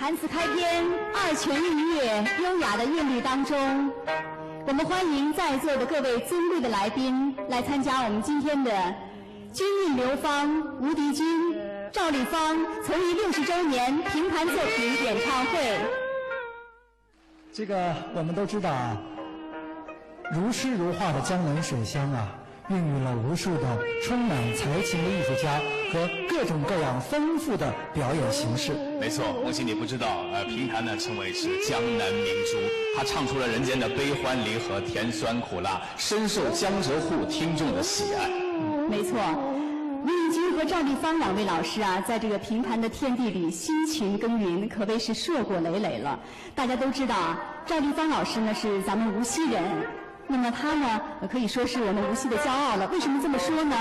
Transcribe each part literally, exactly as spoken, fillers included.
弹词开篇，二泉映月，优雅的韵律当中，我们欢迎在座的各位尊贵的来宾来参加我们今天的君韵流芳，吴迪君、赵丽芳从艺六十周年评弹作品演唱会。这个我们都知道啊，如诗如画的江南水乡啊，孕育了无数的充满才情的艺术家和各种各样丰富的表演形式。没错，梦溪你不知道，呃，评弹呢称为是江南明珠，她唱出了人间的悲欢离合、甜酸苦辣，深受江浙沪听众的喜爱。没错，吴丽君和赵丽芳两位老师啊，在这个评弹的天地里辛勤耕耘，可谓是硕果累累了。大家都知道啊，赵丽芳老师呢是咱们无锡人，那么她呢，呃可以说是我们无锡的骄傲了。为什么这么说呢？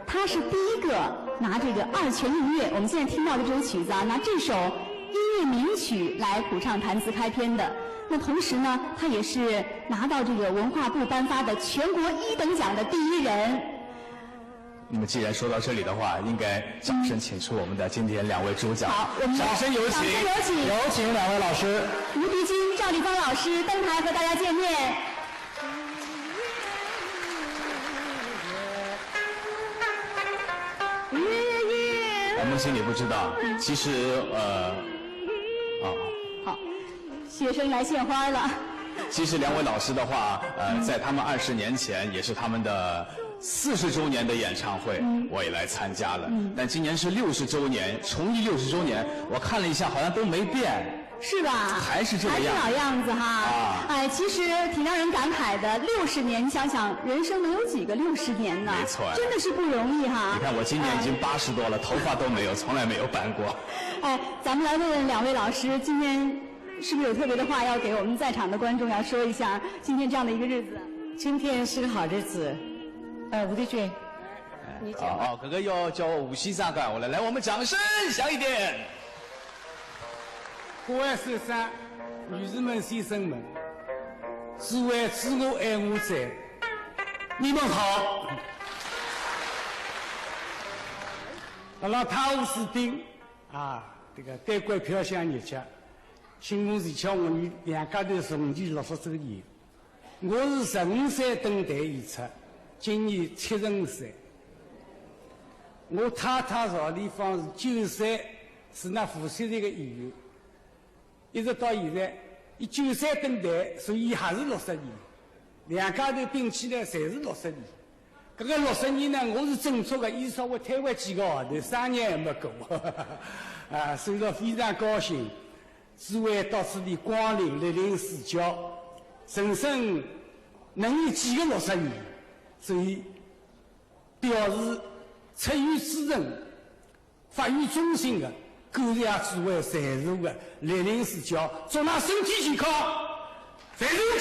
她是第一个拿这个二泉映月，我们现在听到的这首曲子啊，拿这首音乐名曲来谱唱弹词开篇的。那同时呢，她也是拿到这个文化部颁发的全国一等奖的第一人。那么，既然说到这里的话，应该掌声请出我们的今天两位主角。好，我们掌声有请。掌声有请有请两位老师。吴迪君、赵丽芳老师登台和大家见面。哎，梦溪你不知道，其实呃，啊，好，学生来献花了。其实两位老师的话，呃，在他们二十年前也是他们的四十周年的演唱会，我也来参加了。但今年是六十周年，从艺六十周年，我看了一下，好像都没变。是吧？还是这个样子还是老样子哈。啊哎，其实挺让人感慨的。六十年，你想想，人生能有几个六十年呢？没错呀真的是不容易哈。你看我今年已经八十多了，头发都没有，从来没有斑过。哎，咱们来问问两位老师，今天是不是有特别的话要给我们在场的观众要说一下？今天这样的一个日子，今天是个好日子，呃，吴丽君，你讲。哦哦，搿个要叫我无锡上海话了，来，我们掌声响一点。各位先生、女士们、先生们，诸位知我爱我者，你们好。阿拉太湖市定啊，这个对过飘香日脚，请我是叫我们两家头从前六十周年。 我是十五岁登台演出，今年七十五岁。我太太赵丽芳是九岁，是㑚无锡个演员，一直到现在，伊九岁登台，所以伊还是六十年。两家头并起来侪是六十年。搿个六十年呢，我是斟酌个，伊稍微推迟几个号头，三年还没过。啊，所以说非常高兴。 诸位到此地光临，莅临赐教，人生能有几个六十年？所以表示出于至诚、发于衷心的，感谢诸位在座的莅临赐教，祝㑚身体健康，万事如意。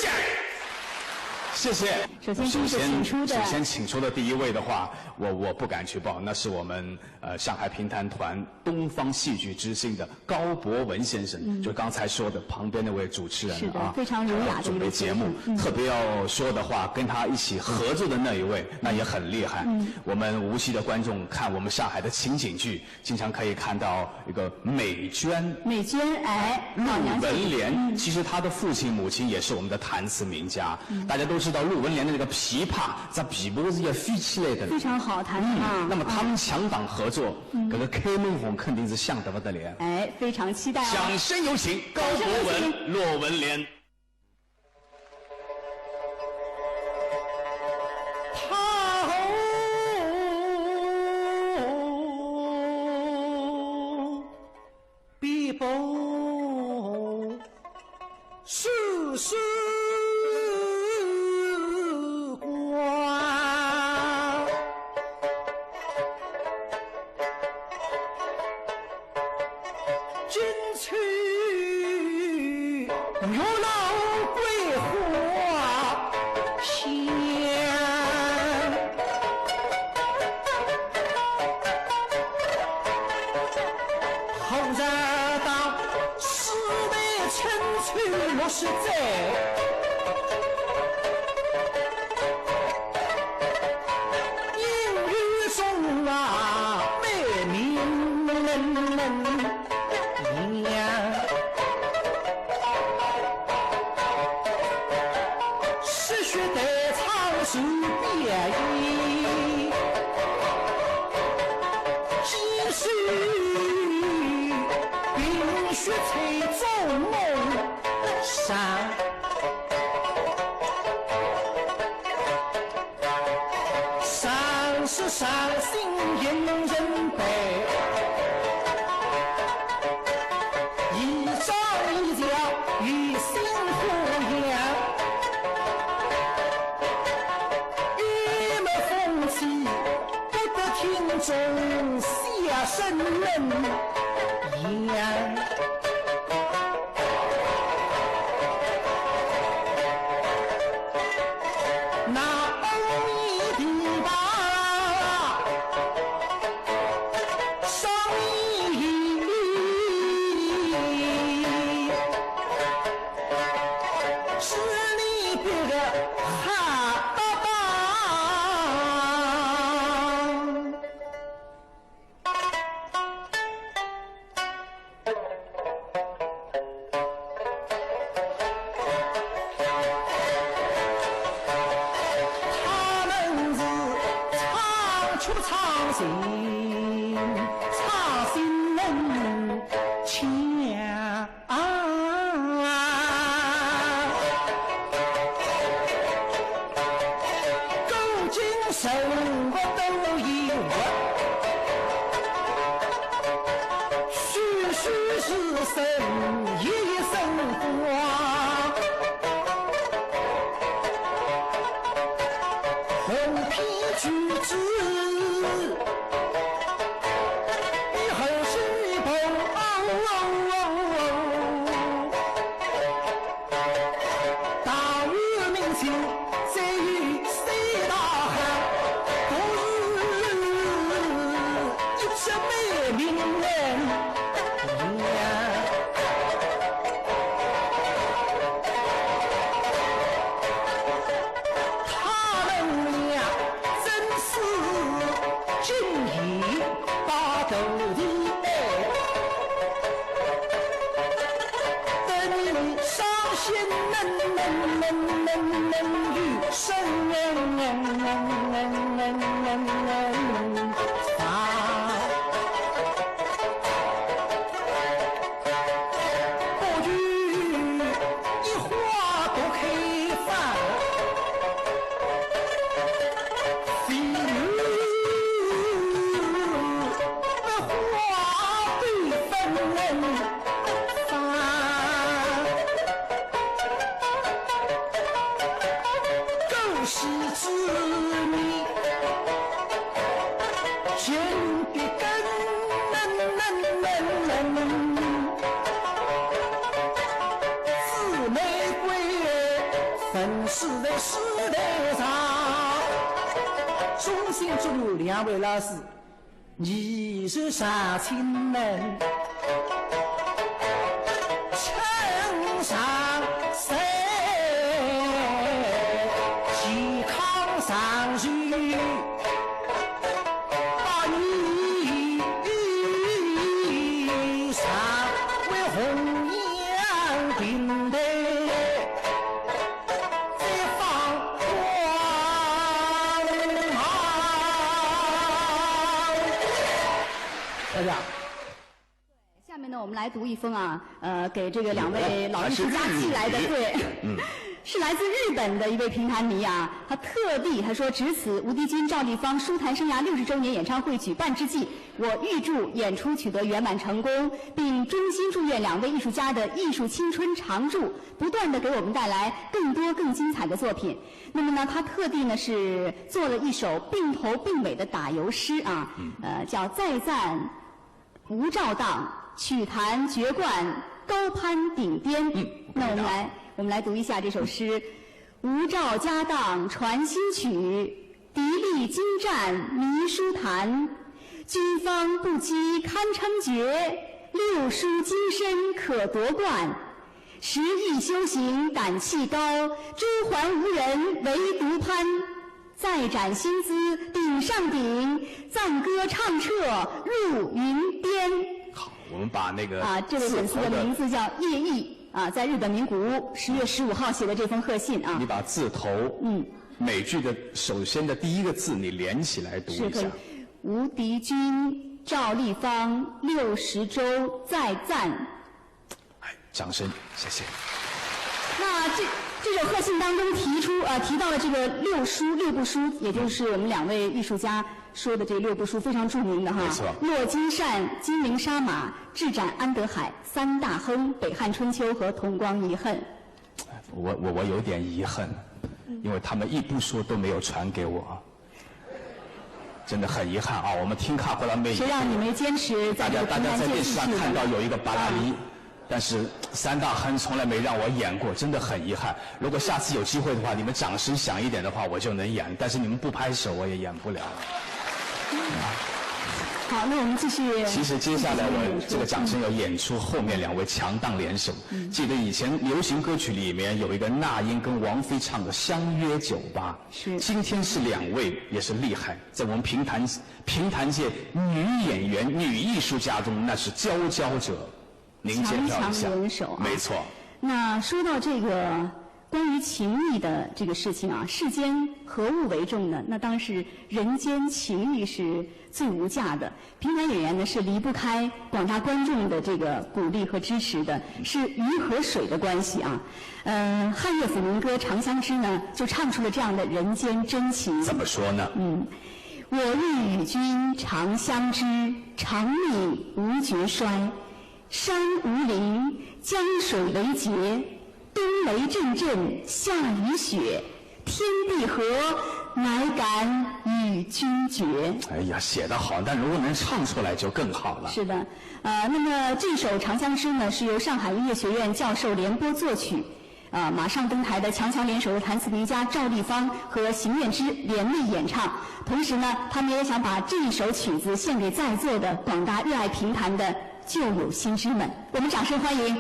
谢谢。首先第一个请出的首先请出的第一位的话，我我不敢去报，那是我们呃上海评弹团东方戏剧之星的高博文先生，就刚才说的旁边那位主持人是的啊，非常儒雅的一位准备节目先生，嗯特别要说的话，跟他一起合作的那一位，那也很厉害。我们无锡的观众看我们上海的情景剧，经常可以看到一个美娟。美娟，哎，陆老娘舅文莲，嗯其实她的父亲母亲也是我们的弹词名家。大家都知道陆文莲的那个琵琶，在琵琶是要飞起来的。非常好弹啊。那么他们强档合作，这个开门红肯定是响得不得了。哎，非常期待啊。掌声有请高博文、陆文莲。太后必不世事光。 今秋月落桂花香。何日到四代春秋六十载？ 英雄啊，美名扬。是伤心人人悲，一朝一朝有新花样，一抹风起，不得听从下生人言。 那阿弥陀佛，上面是你别个好搭档。 他们是唱曲唱情，唱新人腔。 啊，古今生活都已活，虚虚实生一生活，红皮举止。 一后是一步，大有名气，再有三大行，都是一只美名人。 他们俩真是情谊大到底哎，等你伤心能能能能能有声啊。 不如一花朵开放，飞舞花朵芬芳。 狗屎之米，全给根。紫玫瑰粉饰在石台上。衷心祝愿两位老师 你是上青门，春上水，健康长寿，百年常为弘扬平台。 大家。下面呢，我们来读一封啊，呃，给这个两位老艺术家寄来的，对，是来自日本的一位评弹迷啊，他特地他说，值此吴迪君、赵丽芳书坛生涯六十周年演唱会举办之际，我预祝演出取得圆满成功，并衷心祝愿两位艺术家的艺术青春常驻，不断的给我们带来更多更精彩的作品。那么呢，他特地呢是做了一首并头并尾的打油诗啊，呃，叫《再赞吴赵档》，曲坛绝冠高攀顶尖。那我们来，我们来读一下这首诗：吴赵家档传新曲， 砥砺精湛迷书坛，君方不及堪称绝，六书精深可夺冠。十艺修行胆气高，朱桓无人唯独潘。再展新姿顶上顶，赞歌唱彻入云边。好，我们把那个啊，这位粉丝的名字叫叶毅啊，在日本名古屋，十月十五号写的这封贺信啊。你把字头，嗯，每句的首先的第一个字你连起来读一下。是，可以。吴迪君、赵丽芳六十周再赞。哎，掌声，谢谢。那这这首贺信当中提出，呃，提到了这个六叔、六部叔，也就是我们两位艺术家说的这六部叔，非常著名的哈。没错。《落金扇》《金陵杀马》《智斩安德海》《三大亨》《北汉春秋》和《同光遗恨》。我我我有点遗恨，因为他们一部书都没有传给我。真的很遗憾啊！我们听卡布拉妹，谁让你没坚持在这个大家大家在电视上看到有一个巴拉里，但是三大亨从来没让我演过，真的很遗憾。如果下次有机会的话，你们掌声响一点的话，我就能演。但是你们不拍手，我也演不了了。好，那我们继续。其实接下来我这个掌声要演出后面两位强档联手。记得以前流行歌曲里面有一个那英跟王菲唱的《相约酒吧》，是。今天是两位也是厉害，在我们评弹评弹界女演员、女艺术家中那是佼佼者。您介绍一下。强强联手啊。没错。那说到这个关于情谊的这个事情啊，世间何物为重呢？那当然是人间情谊是最无价的。评弹演员呢是离不开广大观众的这个鼓励和支持的，是鱼和水的关系啊。呃，汉乐府民歌《长相知》呢就唱出了这样的人间真情。怎么说呢？嗯，我欲与君长相知，长命无绝衰。山无陵，江水为竭，冬雷阵阵，夏雨雪，天地合，乃敢与君绝。哎呀，写得好，但如果能唱出来就更好了。是的，呃，那么这首《长相知》呢，是由上海音乐学院教授联播作曲，呃，马上登台的强强联手的弹词名家赵丽芳和邢燕之联袂演唱。同时呢，他们也想把这一首曲子献给在座的广大热爱评弹的旧友新知们。我们掌声欢迎。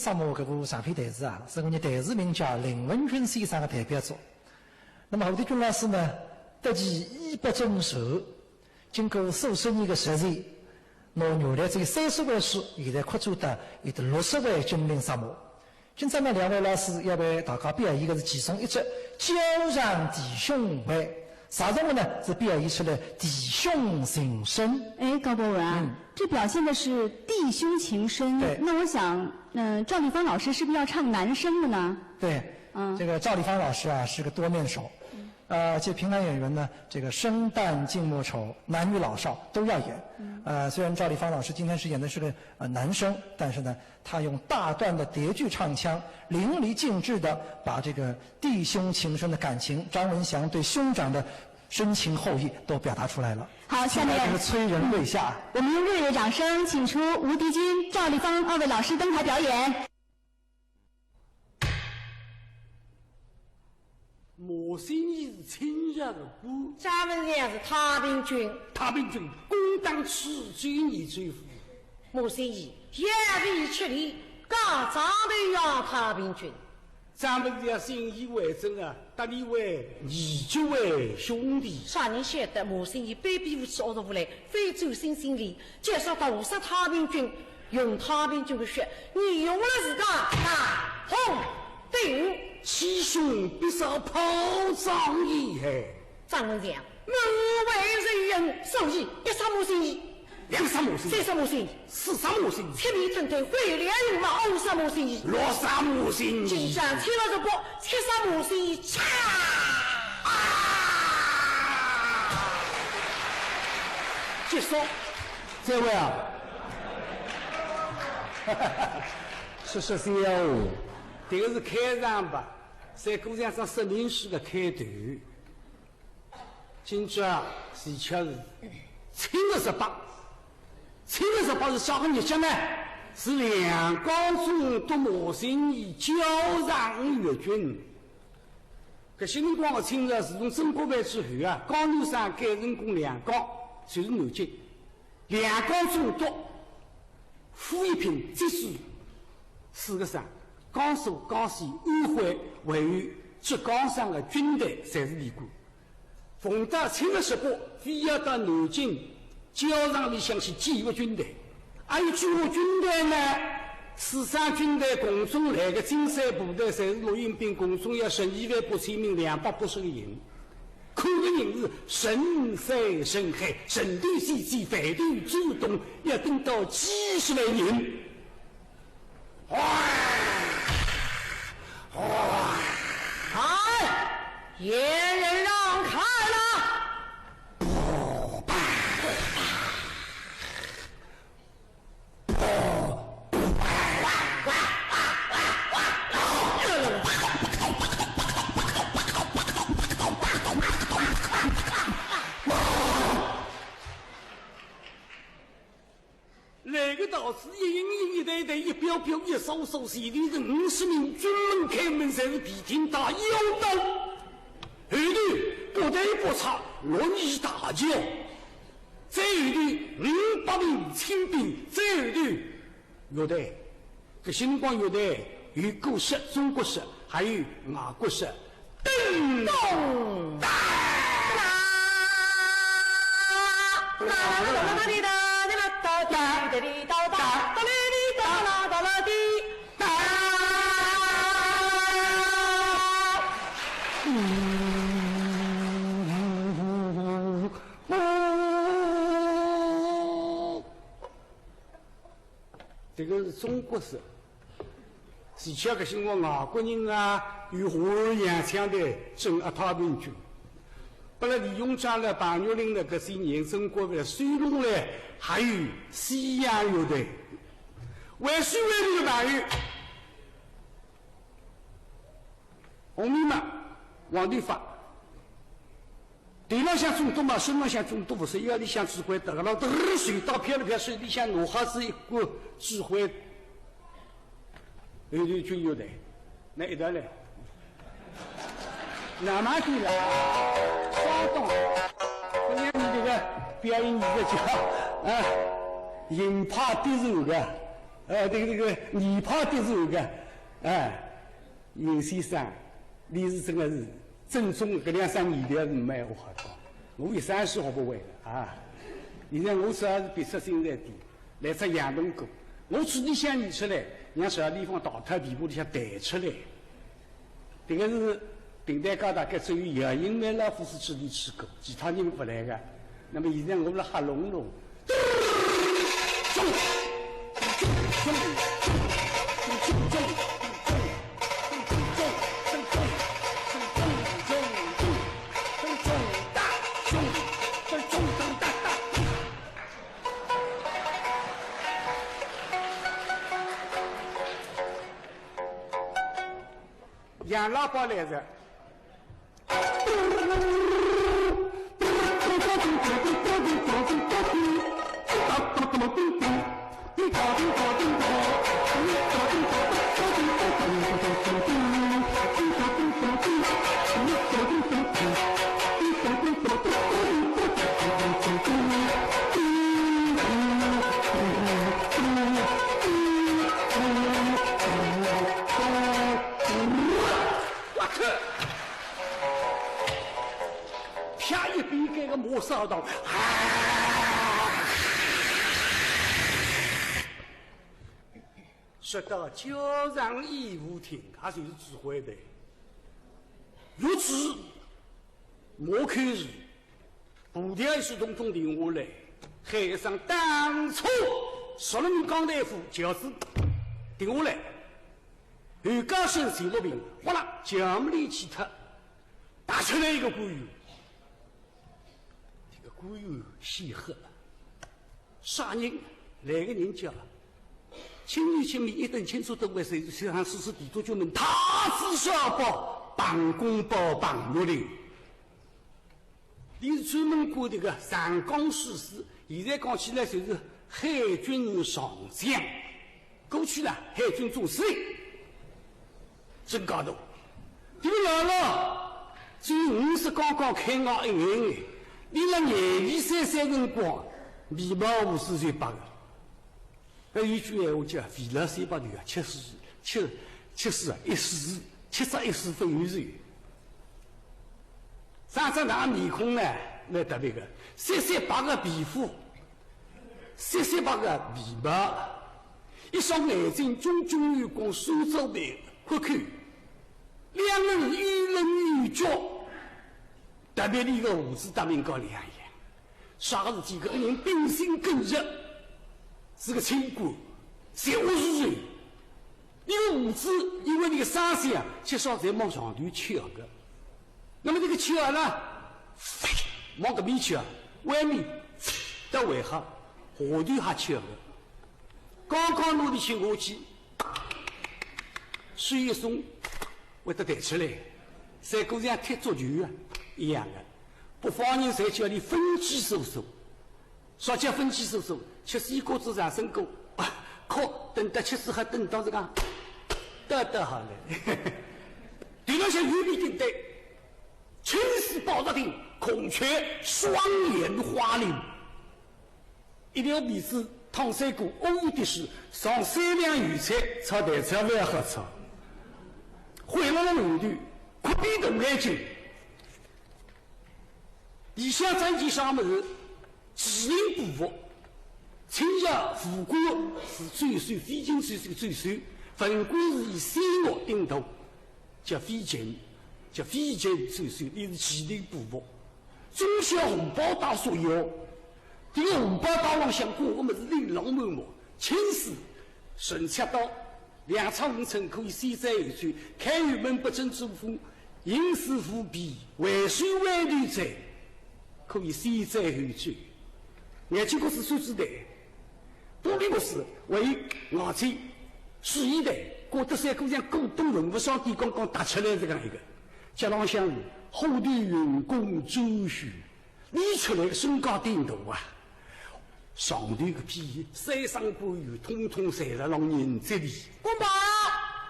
沙漠搿部长篇弹词啊，是我伲弹词名家林文君先生的代表作。那么胡迪君老师呢，得其一百种愁，经过数十年的实践，拿原来只有三十回书，现在扩展到有得六十回《金陵沙漠》。今朝呢，两位老师要为大家表演的是其中一只《礁上弟兄会》，啥辰光呢？是表演出来弟兄情深。哎，高博文啊，嗯。 这表现的是弟兄情深。对。那我想，嗯，赵丽芳老师是不是要唱男声的呢？对，嗯。这个赵丽芳老师啊，是个多面手。嗯。呃，这评弹演员呢，这个生旦净末丑，男女老少都要演。嗯。呃，虽然赵丽芳老师今天是演的是个，呃，男声，但是呢，她用大段的叠句唱腔，淋漓尽致地把这个弟兄情深的感情，张文祥对兄长的深情厚谊都表达出来了。好，下面请来这个催人泪下。我们用热烈的掌声，请出吴迪君、赵丽芳二位老师登台表演。毛新义是清朝的官，张文祥是太平军。太平军攻打楚州，严州府。毛新义要为出力，告状的要太平军。 张文祥信以为真啊，搭伊为义结为兄弟。啥人晓得毛新义卑鄙无耻，恶毒无赖，非洲新心理，介绍到五十太平军，用太平军的血，你用了自家大红顶。欺兄必杀，炮仗已害。张文祥，我为人仁，所以一杀毛新义。 两杀毛新义，三杀毛新义，四杀毛新义，七面吞吞，毁了容貌，五杀毛新义，六杀毛新义。今朝七月十八，七杀毛新义，嚓！啊！结束。再会啊。说说笑话，这个是开场白，再过两张说明书的开头。 今朝是七月十八，清月十八，清月十八是啥个日脚呢？是两江总督毛新义校正义军。搿些辰光的清朝，自从曾国藩之后啊，江南省改成功两江，就是南京。 两江总督，傅一品接手四个省，江苏、江西、安徽，还有浙江省的军队，侪是伊管。逢到清月十八，非要到南京校场里向去检阅军队。还有检阅军队呢，四省军队共总来个精锐部队，侪是录用兵，共总要十二万八千名，两百八十个营。 看个人是成山成海，成头起起，万头走动，要等到几十万人。哗！哗！哎，演员让开了！来个道士一影影，一代代，一标标，一首首，前头是五十名，军门开门，侪是皮挺大腰刀，后头不得不插绿衣大轿。 再后头五百名清兵，再后头乐队。搿辰光乐队有古式、中国式，还有外国式。噔咚哒！迭个是中国式。而且搿辰光外国人啊，有华语洋腔的，真阿太平军。拨了李鸿章了、彭玉麟了搿些年，曾国藩收拢了，还有西洋乐队。为啥？为了朋友。 红面嘛，黄头发，头浪向总督嘛，身浪向总督，勿是腰里向指挥刀，老头儿手刀飘了飘，手里向拿好仔一个指挥，后头军乐队，那一道来，那么对了，稍等，今天你这个表演艺术家，啊，银牌得手的。呃，这个，这个，你怕的是个，哎，尹先生，你是真的是正宗，搿两三年的是没有好讲。我一三十学不会的啊。现在我主要是别出心裁点，来只洋铜鼓，我自己想演出来，让小地方大太皮部里向弹出来。 这个是评弹界大概只有姚云梅老夫子主持过，其他人勿来个。那么现在我辣瞎弄弄。杨老伯来哉。我去！啪一边搿个磨砂道，啊！说到校场演武厅，也就是指挥台。如此 我可是部队是统统停下来，喊一声当初，说了你讲台夫轿子停下来，后加身随落平，哗啦，轿门里去脱，踏出来一个官员，这个官员显赫，啥人？来个人叫 青年青年一等亲属都会，谁是像世事地主就问太子少保、彭公保、彭玉麟。伊是专门管这个长江水师，现在讲起来就是海军上将。过去呢，海军总司令。 真高头。这个老老，只有五十刚刚开外一眼眼，伊辣廿二三岁辰光，眉毛胡子就白个。还有一句闲话叫，肥了三百头啊，七十，七，七十啊，一世，七十一世分有寿。长只大面孔呢，蛮特别个，雪雪白个皮肤，雪雪白个眉毛， 一双眼睛炯炯有光，双眼皮阔阔，两耳又冷又脚，特别伊个胡子搭明朝两样。啥个事体？搿个人秉性耿直，是个清官，才华如水。伊个胡子，因为伊个生相啊，至少侪往上头翘个。那么这个翘呢，往搿面翘，外面倒还好，下头还翘个。 刚刚拿伊请下去，手一松，会得弹出来，像个像踢足球啊一样的。北方人侪叫伊分鸡手手，啥叫分鸡手手？吃西瓜子上身过，靠，等到吃水好，等到这个，得得好嘞。对了，像右边顶对，青丝宝塔顶，孔雀双眼花翎。 一条辫子烫三股，乌油滴水，上三两油菜，炒蛋炒饭也好炒。灰溜溜后头，阔边大眼睛。里向装件啥物事？麒麟步服。清朝武官是最首，飞禽走兽最首，文官是以仙乐鼎鼎，叫飞禽，叫飞禽走兽，伊是麒麟步服。 忠孝红包大束腰，这个红包大浪向挂个么是琳琅满目，青丝、神切刀，两尺五寸可以先斩后奏，开元门不正之风，银丝无比，回首回头斩，可以先斩后奏。眼睛角是手指头，玻璃角是还有眼睛，水衣头，挂得像个像古董文物商店刚刚踏出来这样一个，脚浪向是虎头云弓周须。 伊出来个身价顶大啊，上头个批三省官员统统侪辣浪认得伊。公报，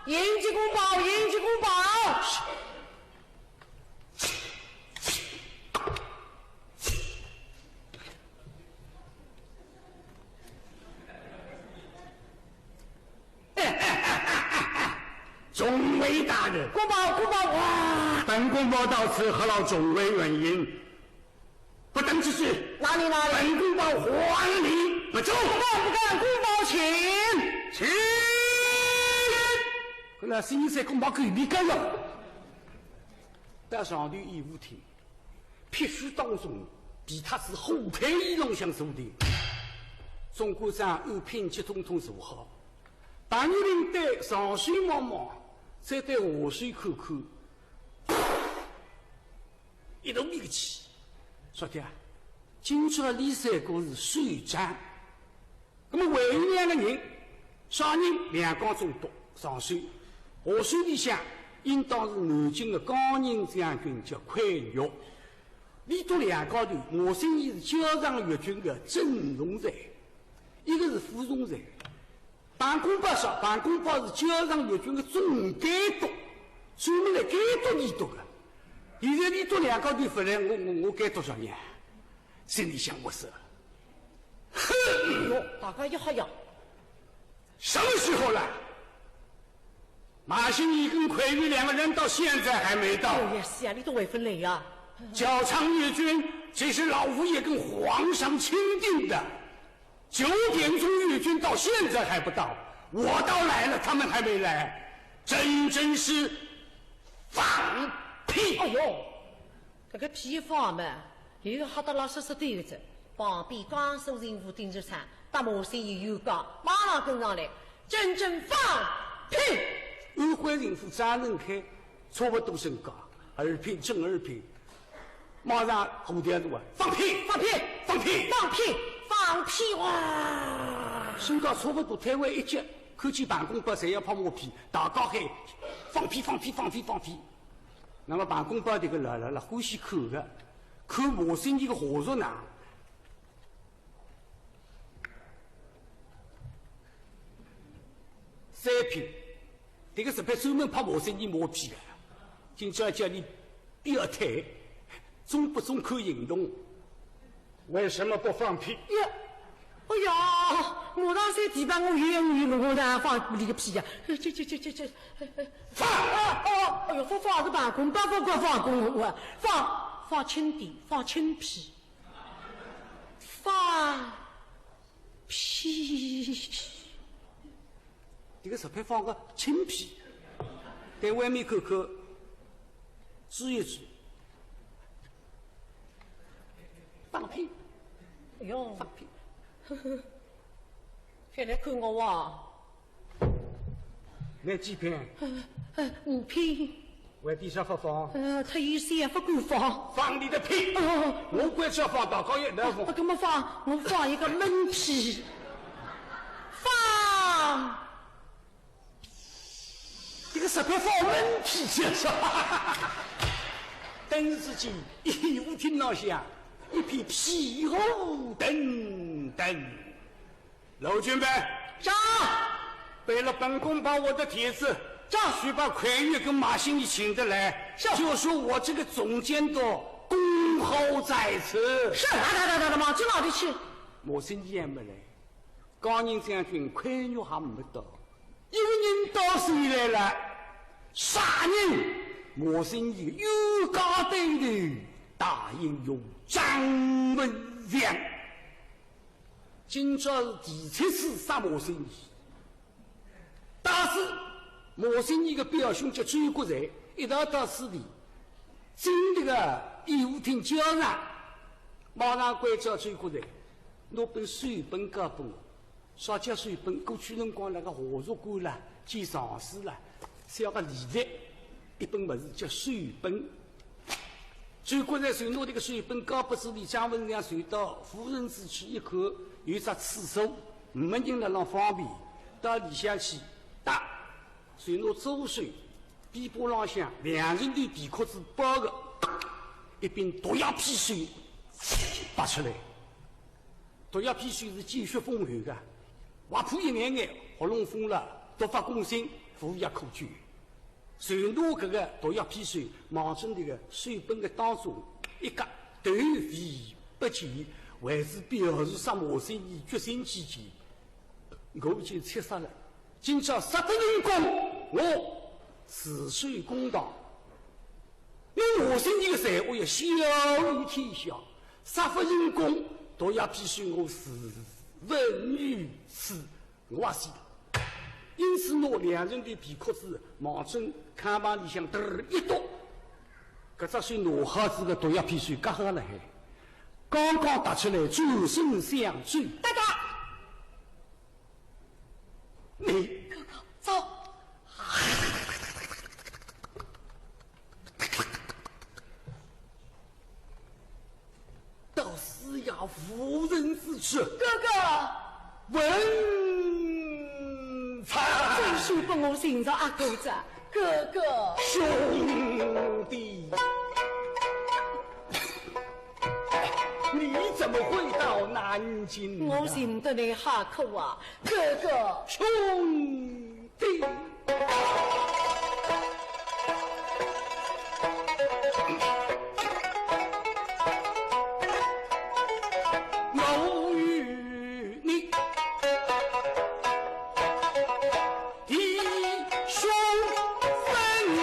应急公报，应急公报。大人。公报，公报，哇！本公报到此，何劳总为原因？不等之事。哪里，哪里？本公报还礼不周。不敢，不敢，公报请。请。搿老先生公报够你个了。到上头演武厅，必须当中，比他是后台一浪向坐定。总管长按品级统统坐好。 白玉林对上手望望，再对下手看看，一肚皮个气，说的啊，今朝李三哥是首长，那么还有两个人，啥人？两江总督上手，下手里向应当是南京的江宁将军叫蒯越。俚笃两家头，毛新义是校场越军的正统才，一个是副统才。 办公报上，办公报是校场越军的总监督，专门来监督俚笃的。现在俚笃两家头勿来，我，我，我该做啥呢？心里想我是，哼！哟，大家一吓呀。什么时候了？马新义跟蒯越两个人到现在还没到。哎呀，是啊，俚笃还勿来呀？校场越军，这是老佛爷跟皇上钦定的。 九点钟越军到现在还不到，我倒来了，他们还没来，真真是放屁！哎哟，搿个屁放嘛，又吓得老实实对个哉。旁边江苏巡抚丁汝昌搭毛新义有讲，马上跟上来，真正放屁！安徽巡抚张仁开 差勿多身高，二品正二品，马上呼叫大啊，放屁！放屁！放屁！放屁！放屁！哇！身高差勿多，推位一级，看见办公报侪要拍马屁，大家喊放屁！放屁！放屁！放屁！那么办公报迭个老老老欢喜看个，看毛新义个下属呢， 三品，迭个是专门拍毛新义马屁的，今朝叫你表态，中不中看行动。为什么不放屁？呀，哎呀，马上三地板，我有言语了，我哪放你个屁呀？这这这这这，放！啊，哦，哎呦，放放个办公，办公，办公，我放放轻点，放轻屁。 放屁！迭个实拍放个轻屁，对外面看看，注意注意。放屁！哎哟，放屁！呵呵，覅来看我哇！ 拿几品？呃，呃，五品。为点啥勿放？呃，忒有些勿敢放。放你的屁！哦，我关照放，大家一道放。啊，搿么放，我放一个闷屁。放！迭个实拍放闷屁去是吧？顿时间，演武厅浪向一片屁呼腾腾。 罗俊备。在。背了本宫把我的帖子，在。去把蒯越跟马新义请得来，是。就说我这个总监督恭候在此。是，来来来来来，往这哪里去？马新义也没来，江宁将军蒯越还没到，一个人到手来了，啥人？马新义冤家对头，大英雄张文祥。 今朝是第七次杀马新义，打死马新义个表兄叫周国才，一道到此地，进迭个演武厅叫人，马上关照周国才，拿本手本交拨我。啥叫手本？过去辰光那个下属官啦，见上司啦，是要个礼节，一本物事叫手本。 周国才就拿迭个手本交拨仔俚，张文祥就到夫人之处一看，有只厕所，没人辣浪方便，到里向去搭，就拿左手臂膊浪向两层头皮壳子包个一柄毒药匕首拔出来。 毒药匕首是见血封喉个，划破一眼眼，喉咙封了，毒发攻心，无药可救。就拿搿个毒药匕首望准迭个手本个当中一夹，头皮不见，还是表示杀马新义决心既坚。我已经七杀了，今朝杀得成功，我自首公道。侬下手个才华要小于天下，杀勿成功，毒药砒霜我自刎于此，我也死脱。因此拿两人个皮裤子望准炕棚里向嘚儿一厾，搿只手拿好仔个毒药砒霜夹好勒海，刚刚踏出来，转身想走。大家，你哥哥，走。 到死也无人之处。哥哥，文昌，真是拨我寻着阿哥哉，哥哥。兄弟，你怎么会到南京的？我寻得你好苦啊，哥哥。兄弟。 我与你弟兄分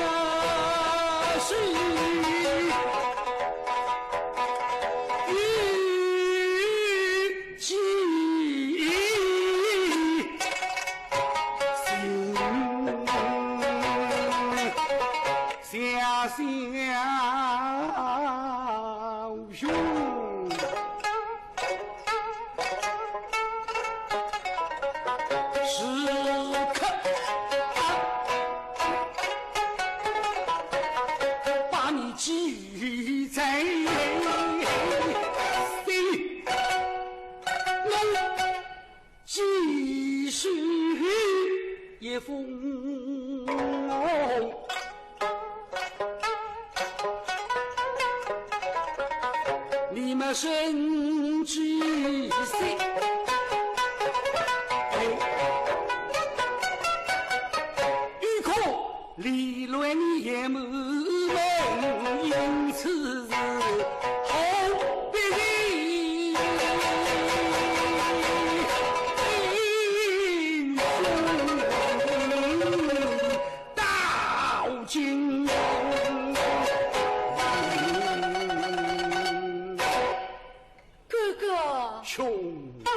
啊是一 记心下小兄。时刻把你记在心。 寄书一封，你们深知些。哎，有可 理论也没门，因此是好别离。英雄到今。 哥哥。兄弟。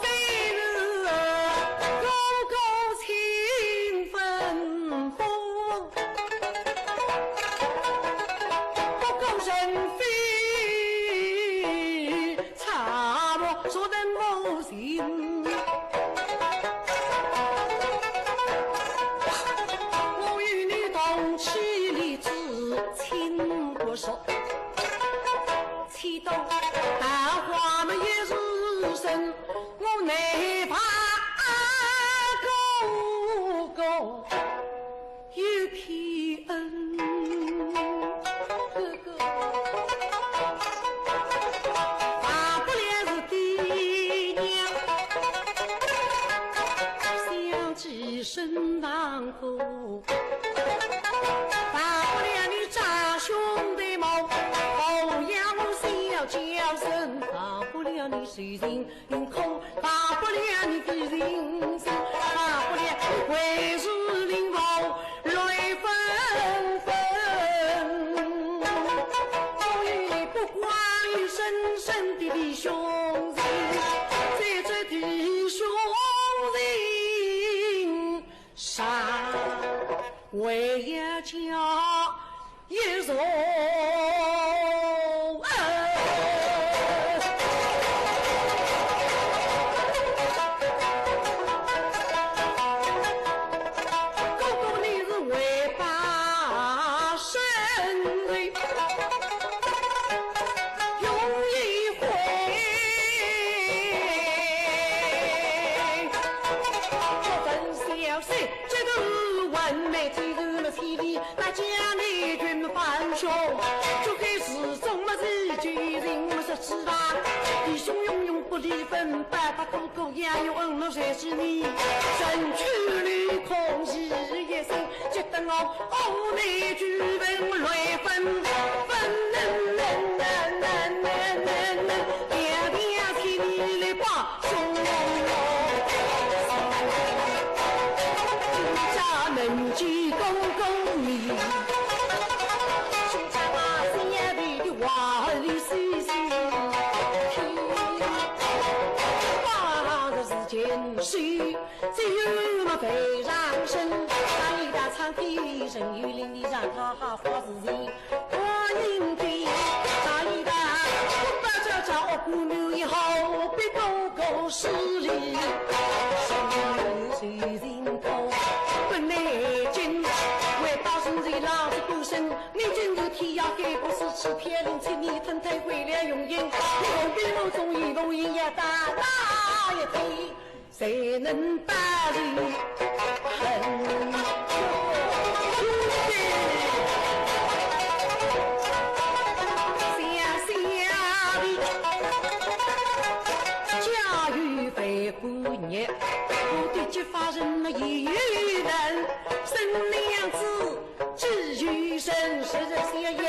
虽是哥哥情分薄，不过人非 差我做人无情。我与你同妻立志，亲不说，妻到桃花么也是生，我难把哥哥 有偏恩。哥哥，大不了是爹娘，想寄身亡故，大不了你长兄弟么，抚养我小娇生，大不了你受尽 苦，大不了你非人生，大不了为是灵魂来分分。我与你不光有深深的弟兄情，在这弟兄情上，还要加 一座。哥哥你是为爸生的，有一回，我本小婿，这个完美之人了，千里 那将你军翻胸，就该始终么是救人么是知道，弟兄永永不离分，白发哥哥也有恩了谁是你，身去楼空一声，只等我五内举文来分，分能能能能能能能，两两千里来把兄。人间公公你，胸前那三呀头的花儿细细听，把这事情说，只有么非常深，那一大唱的人有灵的让他好发事情。 观音的，大爷的，我把这这恶姑娘也好，别个个势利，谁人头，本来今，为大圣人老子孤身，你真是天涯海角是欺骗人，请你吞吞回来用心，你何必目中一动一呀打那一天。 谁能把你恨？兄弟，想想你，家有万般孽，我的结发人也有难，生两子 只有神识这些也，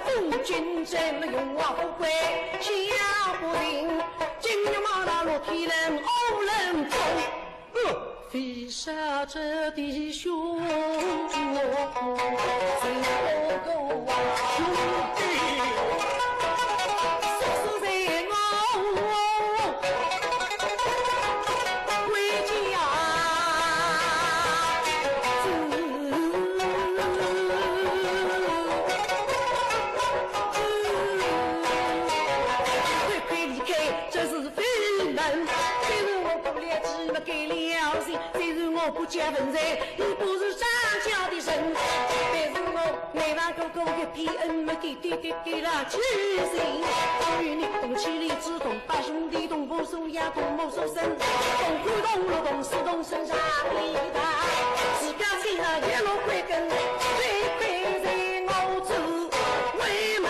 风景这么荣华富贵享不尽，今日嘛那落天人恶人中，呃，非杀这弟兄，谁不够啊？兄弟，叔叔在我 回家住。快快离开，这是非难。虽然我不了解，没给了解，虽然我不讲文才，也不是张家的人，但是我难为哥哥的皮恩没给 弟弟弟啦，七岁，与你同气力之同，把兄弟同父收养，同母收生，同苦同乐，同死同生，让你大。自家亲啊，一路归根，罪魁祸首我做，为门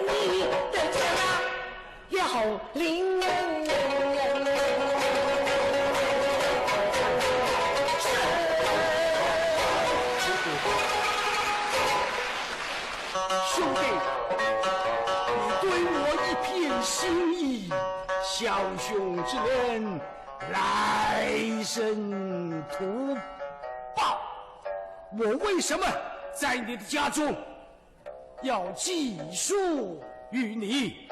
你得着了。 也好灵。兄弟，你对我一片心意，小兄只能来生图报。我为什么在你的家中 要寄宿于你，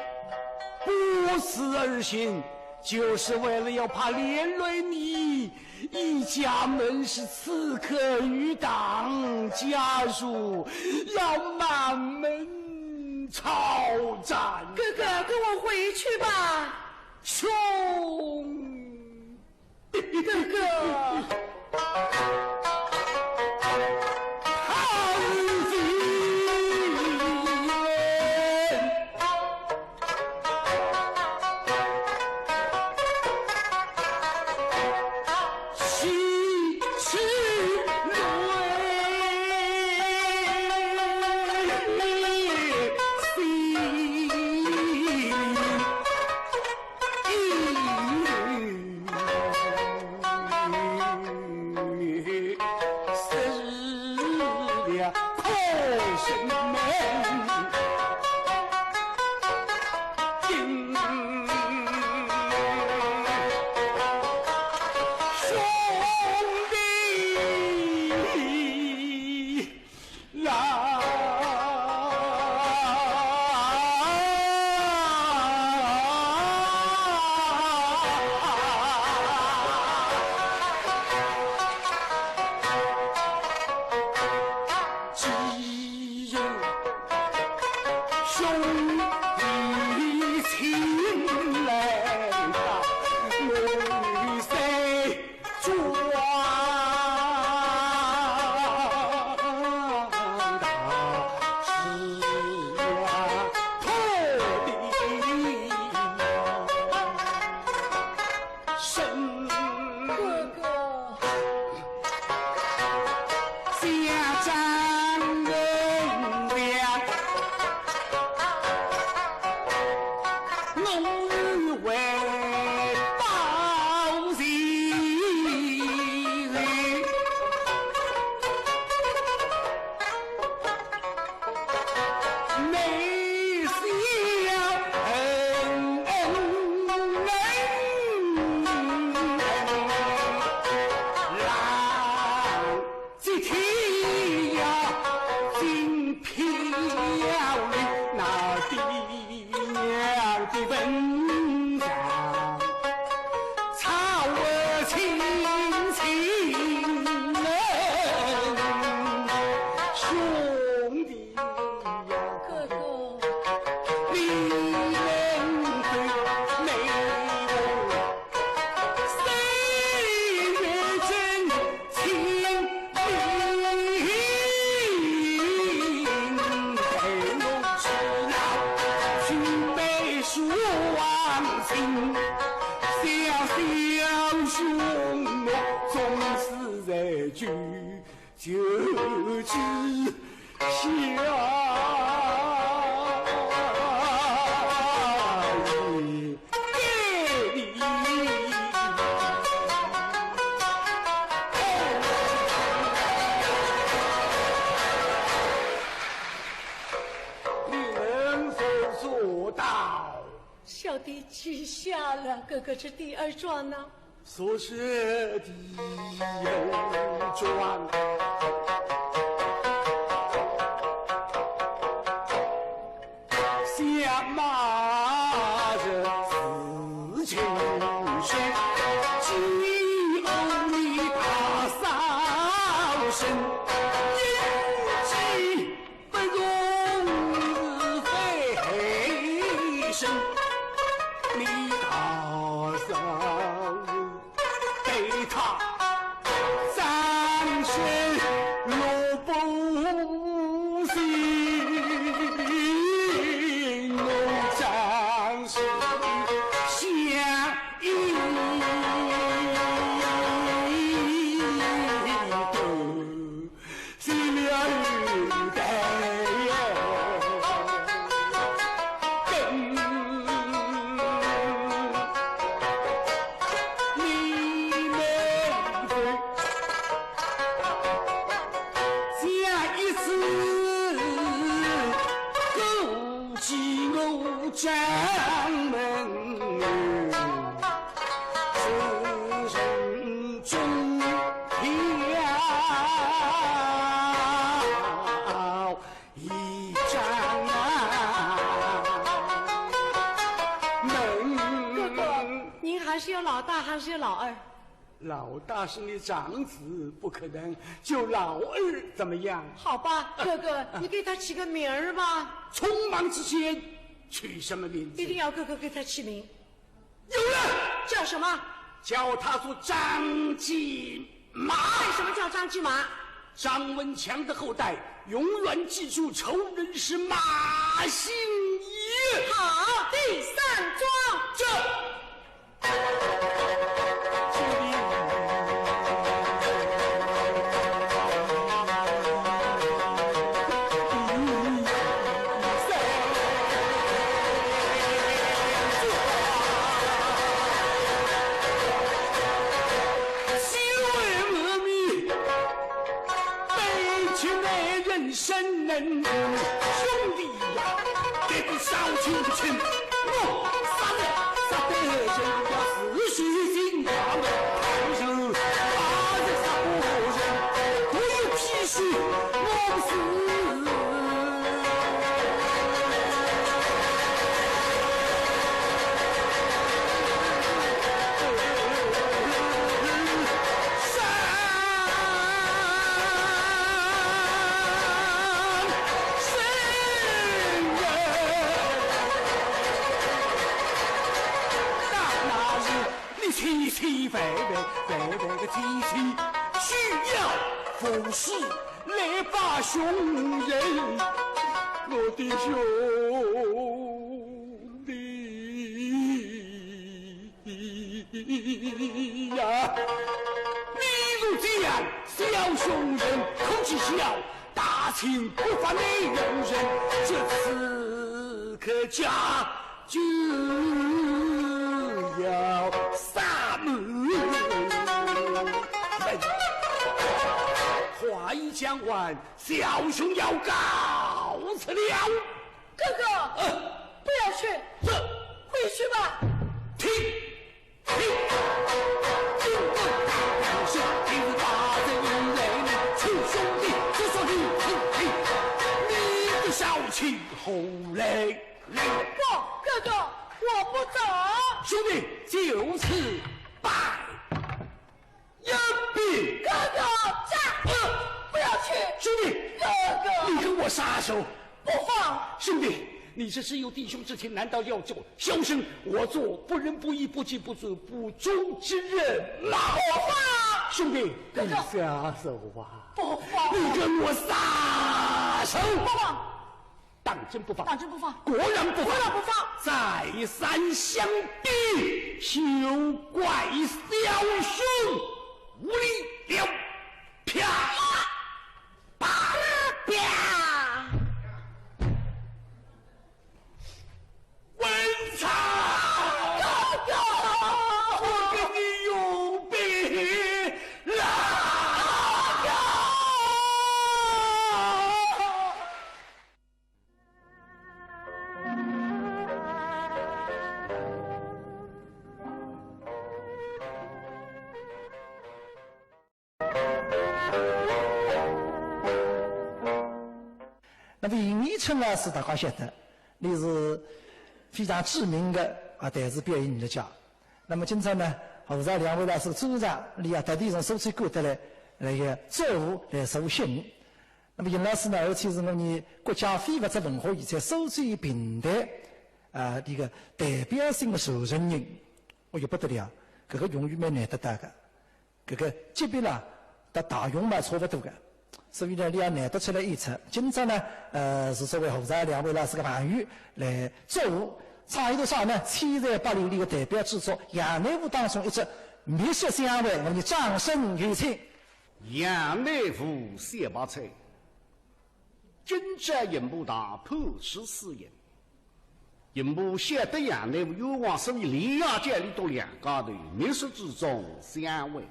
不辞而行，就是为了要怕连累你一家门是刺客余党家属，要满门抄斩。哥哥，跟我回去吧。兄 哥哥。就只下一给你。你能否做到？小弟记下了，哥哥，这第二桩呢？ 说是第二桩，相骂人是情深，只有你大嫂身，年纪 不容是非生，你大嫂对她张身若不信，我张身相依。 是了，代呀，跟你们走，下一次过去我掌门。 是人中跳一丈啊。哥哥，您还是要老大还是要老二？老大是你长子，不可能，就老二怎么样？好吧，哥哥，你给他起个名儿吧。匆忙之间，取什么名字？一定要哥哥给他起名。 有了，叫什么？叫他做张继马。为什么叫张继马？张文强的后代永远记住仇人是马新一。好，第三桩。这。兄弟呀，这个小青青，我杀了，杀得人家是血腥。 你千千万万万万个千千，需要服侍来把兄人，我的兄弟呀。你若这样，小兄人可知晓，大清国法内容人，这刺客家 就要杀门。话已讲完，小兄要告辞了。哥哥，呃。不要去，这。回去吧。停！ 不，哥哥，我不走。兄弟，就此拜一别。哥哥，站住！不要去。兄弟，哥哥。你跟我撒手。 不放。兄弟，你这是有弟兄之情，难道要做小生？我做不仁不义、不义不义不义之人吗？不放。兄弟，哥哥。你撒手啊！不放。你跟我撒手！不放。当真不放？当真不放。果然不放。果然不放。再三相逼，休怪小兄无礼了。那么邢延春老师大家晓得，伊是非常著名的啊，弹词表演艺术家。那么今朝呢，何才两位老师主场，伊也特地从苏州赶得来，来个祝贺来助兴。那么邢老师呢，而且是我们国家非物质文化遗产苏州评弹啊，这个代表性的传承人，哦哟，不得了，搿个荣誉蛮难得到个。 搿个级别啦，搭大勇嘛差勿多个。所以呢，伊也难得出来演出。今朝呢，呃，是作为何才两位老师个朋友来祝贺，唱一段啥呢？千锤百炼里个代表之作《杨乃武》当中一只《蜜雪相会》，我们掌声有请。杨乃武、薛白菜，今朝银幕大破除四人。 银幕晓得杨乃武冤枉，所以连夜叫伊笃两家头密室之中相会。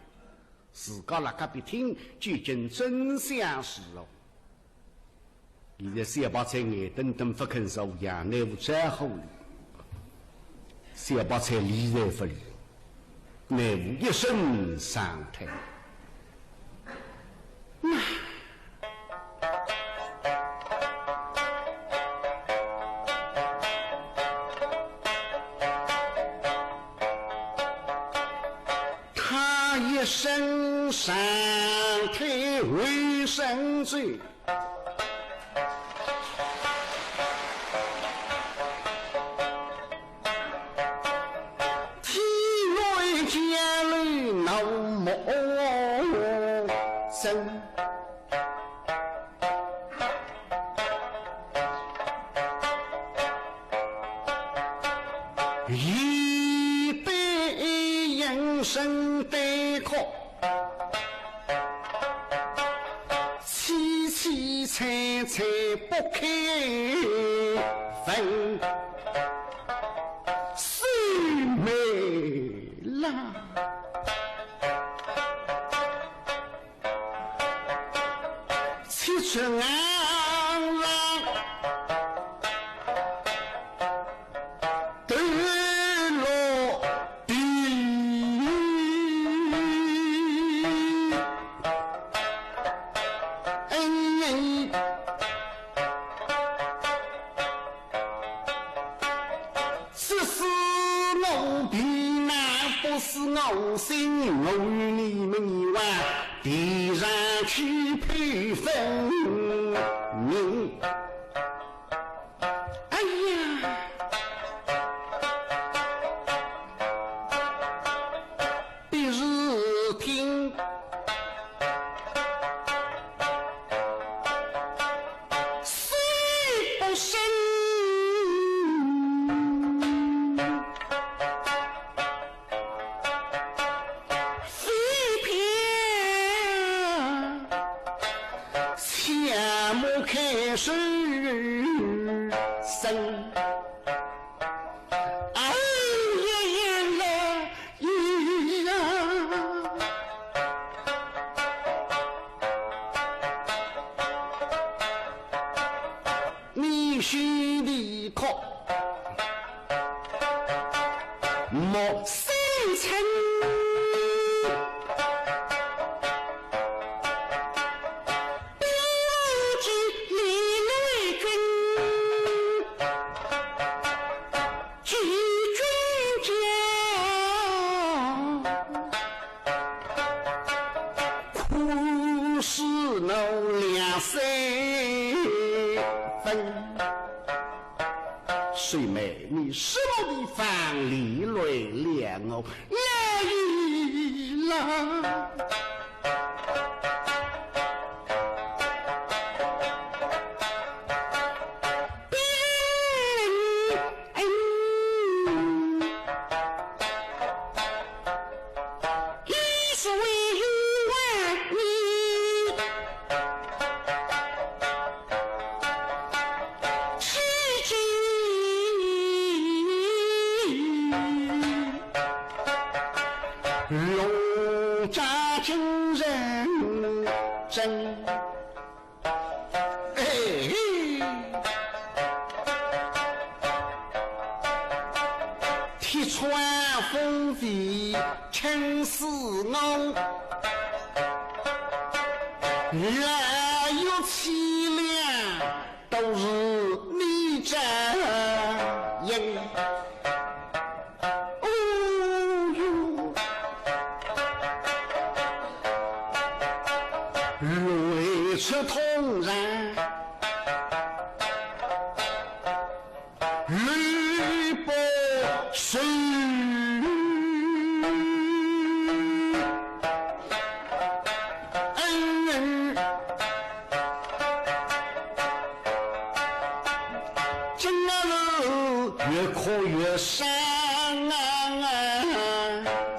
自家辣隔壁听，究竟真相如何？现在薛白菜眼瞪瞪勿肯坐，杨乃武招呼伊，薛白菜理睬勿理，乃武一声长叹。 他一声长叹为声最，天外江流闹陌生。 一杯饮声悲哭，凄凄惨惨不堪问，是美啦。 七尺昂昂，头落地。嗯， 只是我病，那不是我心，我与你们以外，地上去配分明。哎呀，必是听 虽不生，非偏且莫开手生。 哎呀呀呀呀！你心里哭，莫生嗔。 标致立来君，举君家，可使我两三分。 水妹，你什么地方连累了我呀？啦。扎金人真。哎，铁窗风飞青似我，日月凄凉。 都是你这样。哦哟，泪出潼然泪不收。 今日是越哭越伤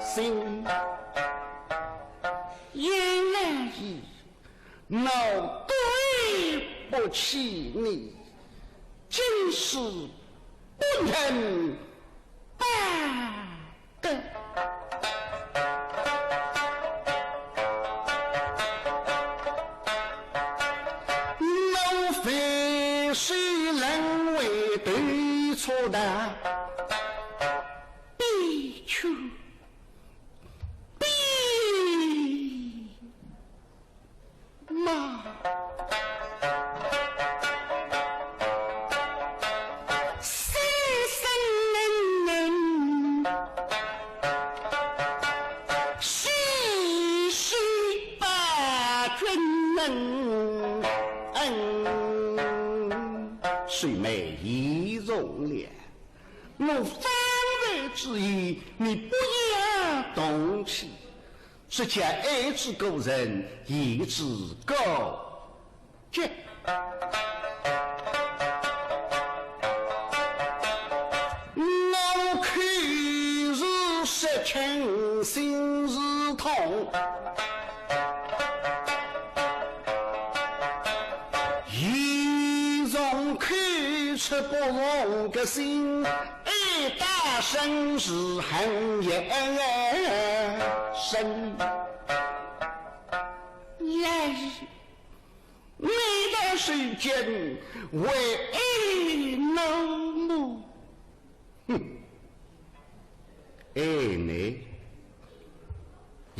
心。原来我对不起你，真是不能 我非是人为对错的，必去，必骂。 秀妹，言重了，我方才之言，你不要动气。 只叫爱之过人，言之过节。我口是实情，心是痛，言从口出不从个心。 爱大声是很也深。来，你的时间为爱那么。哼，爱呢？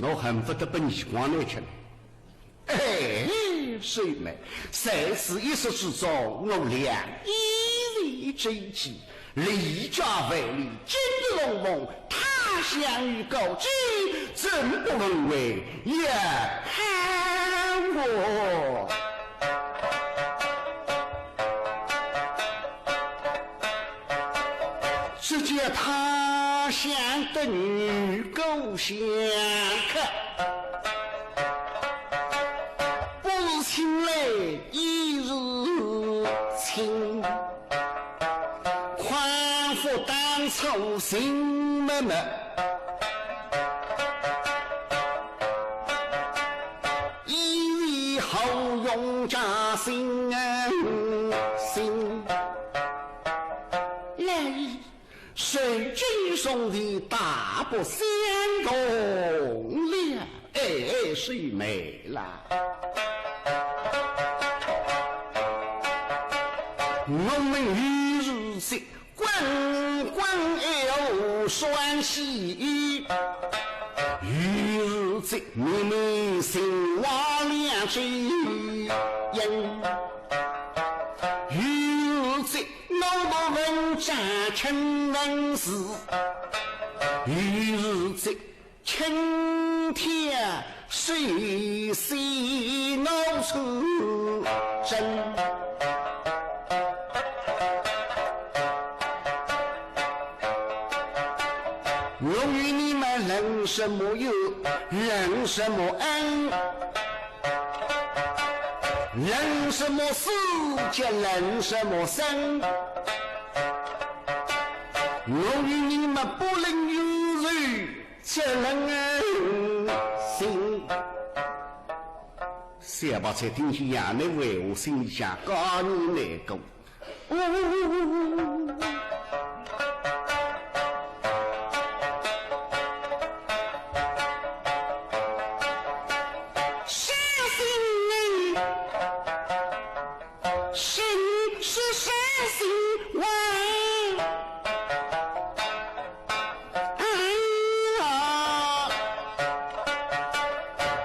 我恨不得把耳光拿起来。 哎，秀妹，在此一时之中，我俩一时之气，离家万里，今日重逢，他乡遇故知，怎不分外也盼我。 只见他乡的女故乡客，不是亲来亦是亲，况复当初情脉脉，已为后用加心心。来， 谁知兄弟大不相同了，哎，秀妹啦。我们与日节滚滚又双喜，与日节明明心花两枝烟，与日节 我不问这情人是，与日节青天谁是我出征。我与你们论什么友，论什么恩？ 人什么死，叫人什么生。我与你们不能有仇，只能心。小白菜听见杨乃武闲话，心里想，高你难过。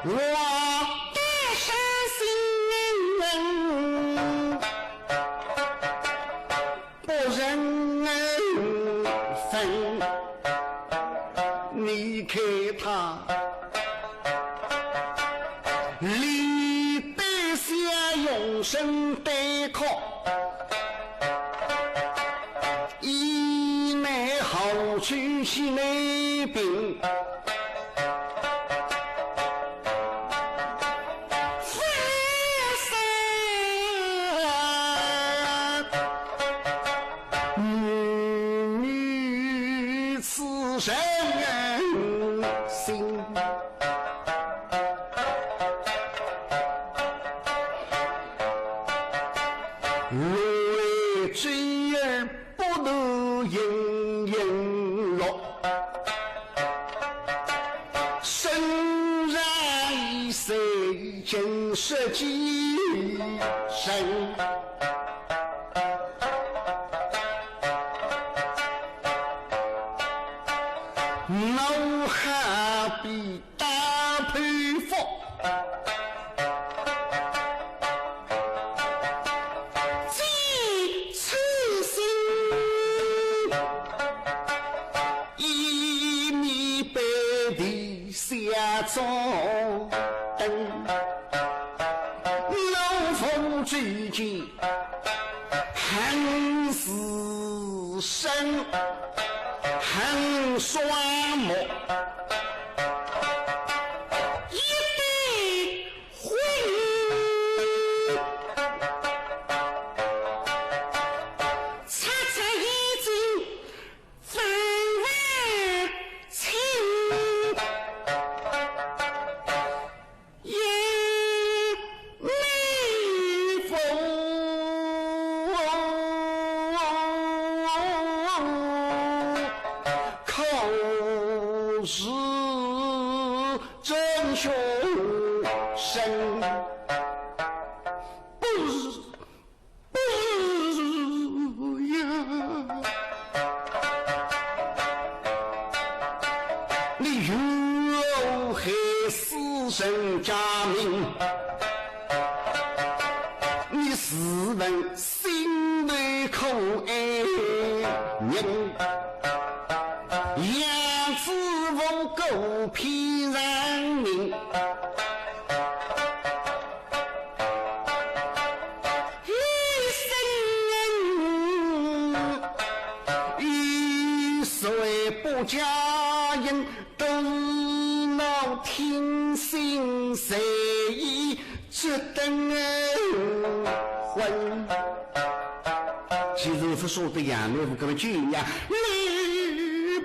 我的伤心不忍分。你看他，立得下，用身对靠，衣袂好穿，心内病。 女此人心，泪珠儿 不能盈盈落。身上衣衫尽湿几身，我何必 大佩服，几此心，一面背地下作灯，老夫之见，恨是深，恨双目。 一对婚姻，擦擦已经分为清，也没风。 可是真凶身，不是，不是呀。你又害死人家命，你自问 心头苦爱人，养子无辜骗人命。你生人，一岁不嫁人，都闹天心谁 结等婚。其实勿舍得养囡，搿么就养，来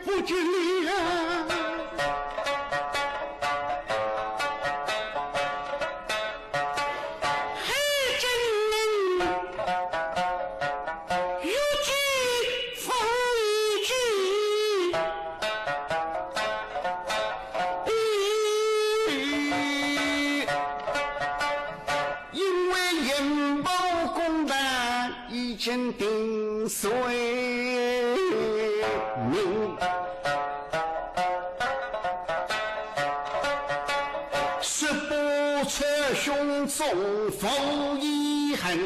不及了。还真能越剧 风雨之，因为严某公堂已经定罪名，十八出胸中无遗恨。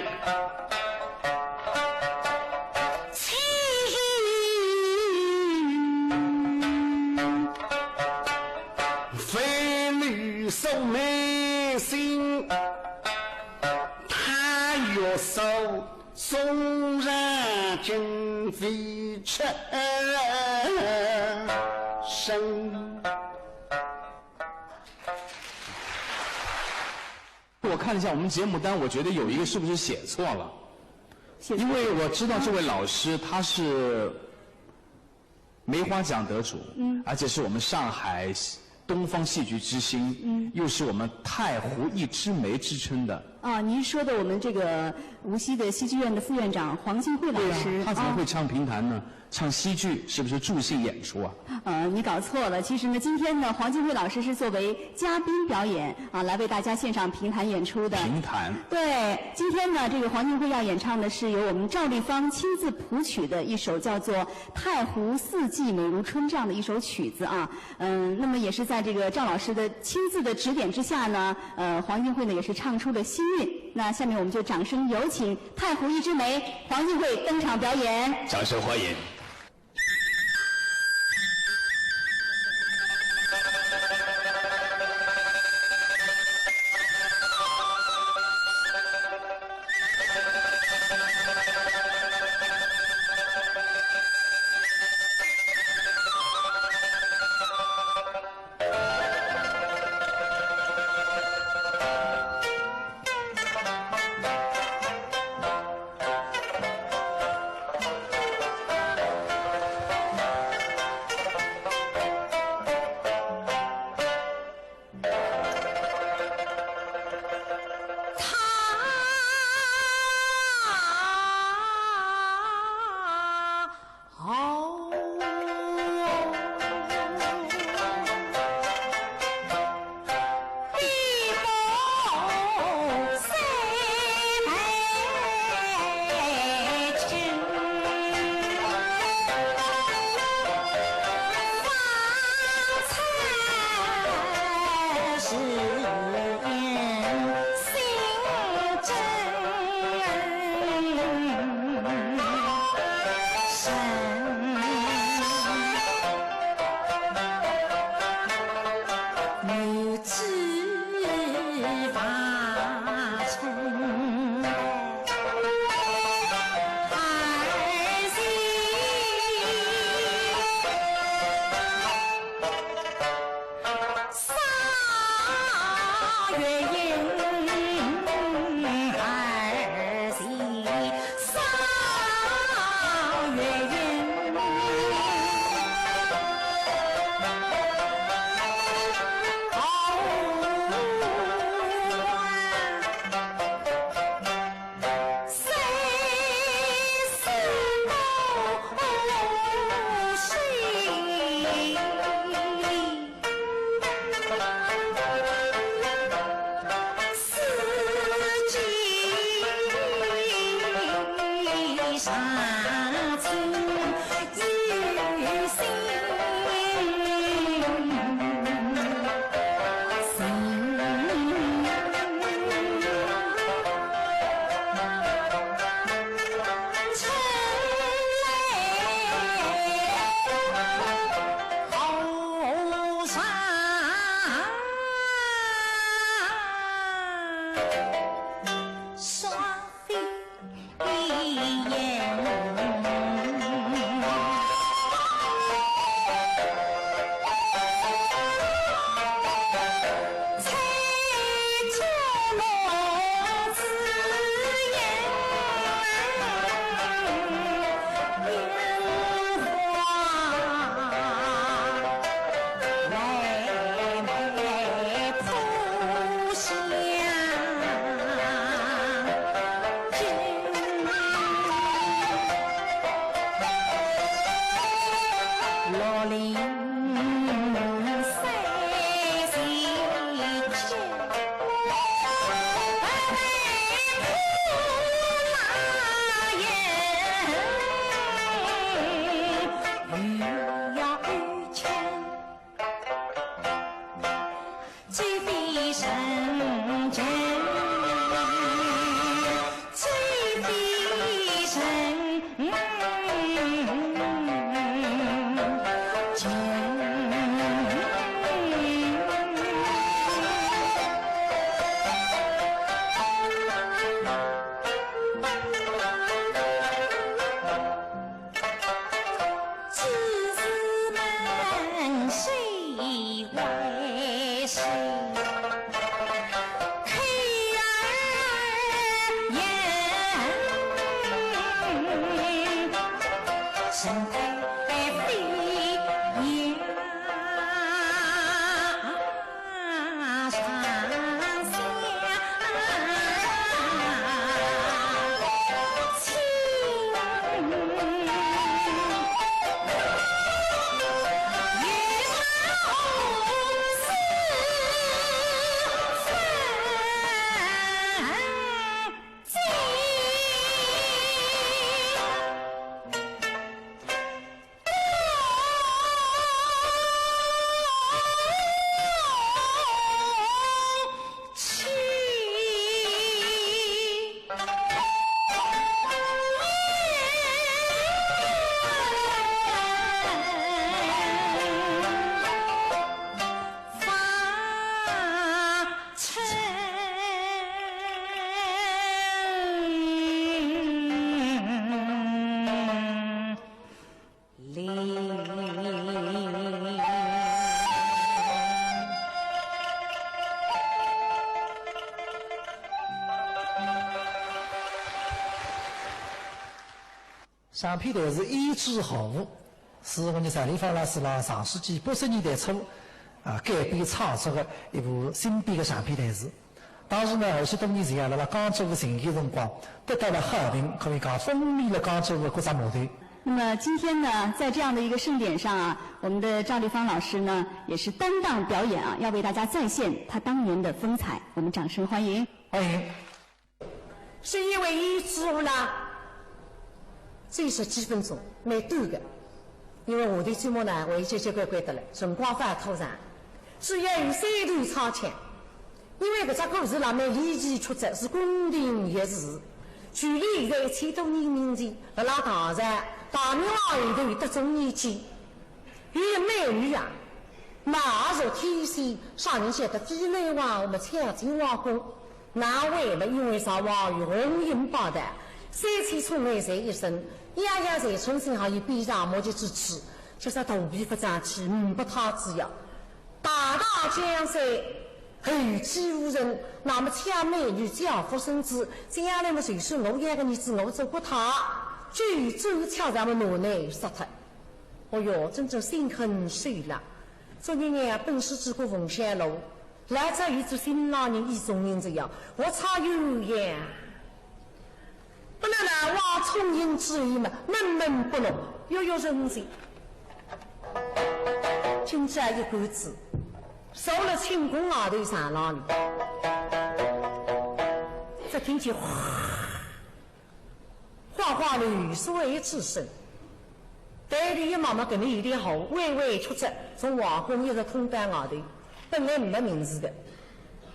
欺人，非礼受美心，他若受，纵然今非出生。 我看了一下我们节目单，我觉得有一个是不是写错了？写错了。因为我知道这位老师他是梅花奖得主，嗯。而且是我们上海东方戏剧之星，嗯。又是我们太湖一枝梅之称的。啊，您说的我们这个无锡的戏剧院的副院长黄静慧老师。对啊，他怎么会唱评弹呢？啊。唱戏剧是不是助兴演出啊？呃，你搞错了。其实呢，今天呢，黄霙慧老师是作为嘉宾表演啊，来为大家献上评弹演出的。评弹。对，今天呢，这个黄霙慧要演唱的是由我们赵丽芳亲自谱曲的一首叫做《太湖四季美如春》这样的一首曲子啊。嗯，那么也是在这个赵老师的亲自的指点之下呢，呃，黄霙慧呢也是唱出了新韵。那下面我们就掌声有请《太湖一枝梅》黄霙慧登场表演。掌声欢迎。长篇弹词《胭脂何误》，是我们柴丽芳老师辣上世纪八十年代初，啊，改编创作的一部新编的长篇弹词。当时呢，二十多年前啊，辣辣江浙沪巡演辰光，得到了好评，可以讲风靡了江浙沪各只码头。那么今天呢，在这样的一个盛典上啊，我们的赵丽芳老师呢，也是担当表演啊，要为大家再现她当年的风采。我们掌声欢迎。欢迎。 是因为胭脂何误啦，只有十几分钟，蛮短的。因为下头节目呢，还有交交关关的了，辰光勿好拖长，主要有三段唱腔。因为搿只故事啦，蛮离奇曲折，是宫廷轶事，距离现在一千多年面前，辣辣唐朝，大明皇后头有得种年纪，有个美女啊，貌若天仙，啥人晓得非但皇后么，抢进皇宫。 哪为嘛？因为啥？皇后红颜宝台，三千宠爱在一身，样样侪称心，还有边上没得支持，就是肚皮勿争气，嗯，勿讨主要。大唐江山，后继无人，那么抢美女，嫁夫生子，将来么，就算我养个儿子，我做不到，就做恰咱们奴内杀脱。哦哟，真正心狠手辣。昨日呢，本是诸葛凤小楼， 老早有做新郎人意中人这样，我差有呀。不能呢，王聪明之意嘛，闷闷不乐，又有人情。今朝一个子，受了清宫外头上郎里，只听见哗，哗哗流水之声。 但是一慢慢搿能有点好，微微曲折，从皇宫一直通到外头，本来没名字的。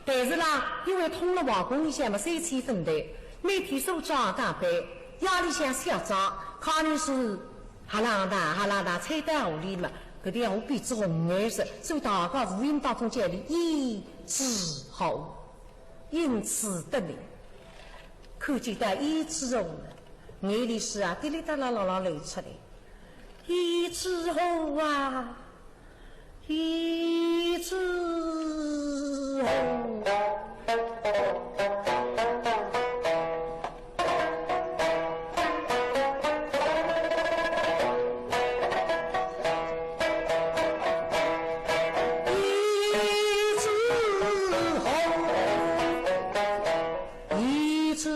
但是啦，因为通了皇宫里向嘛，三千粉黛，每天梳妆打扮，夜里向卸妆，可能是哈啷当哈啷当，吹到河里嘛，搿点河变仔红颜色，所以大家无形当中叫伊胭脂何误，因此得名。看见到胭脂何误了， 眼泪水啊，滴哩答啦啦啦流出来。胭脂何误啊，胭脂何误。胭脂何误，胭脂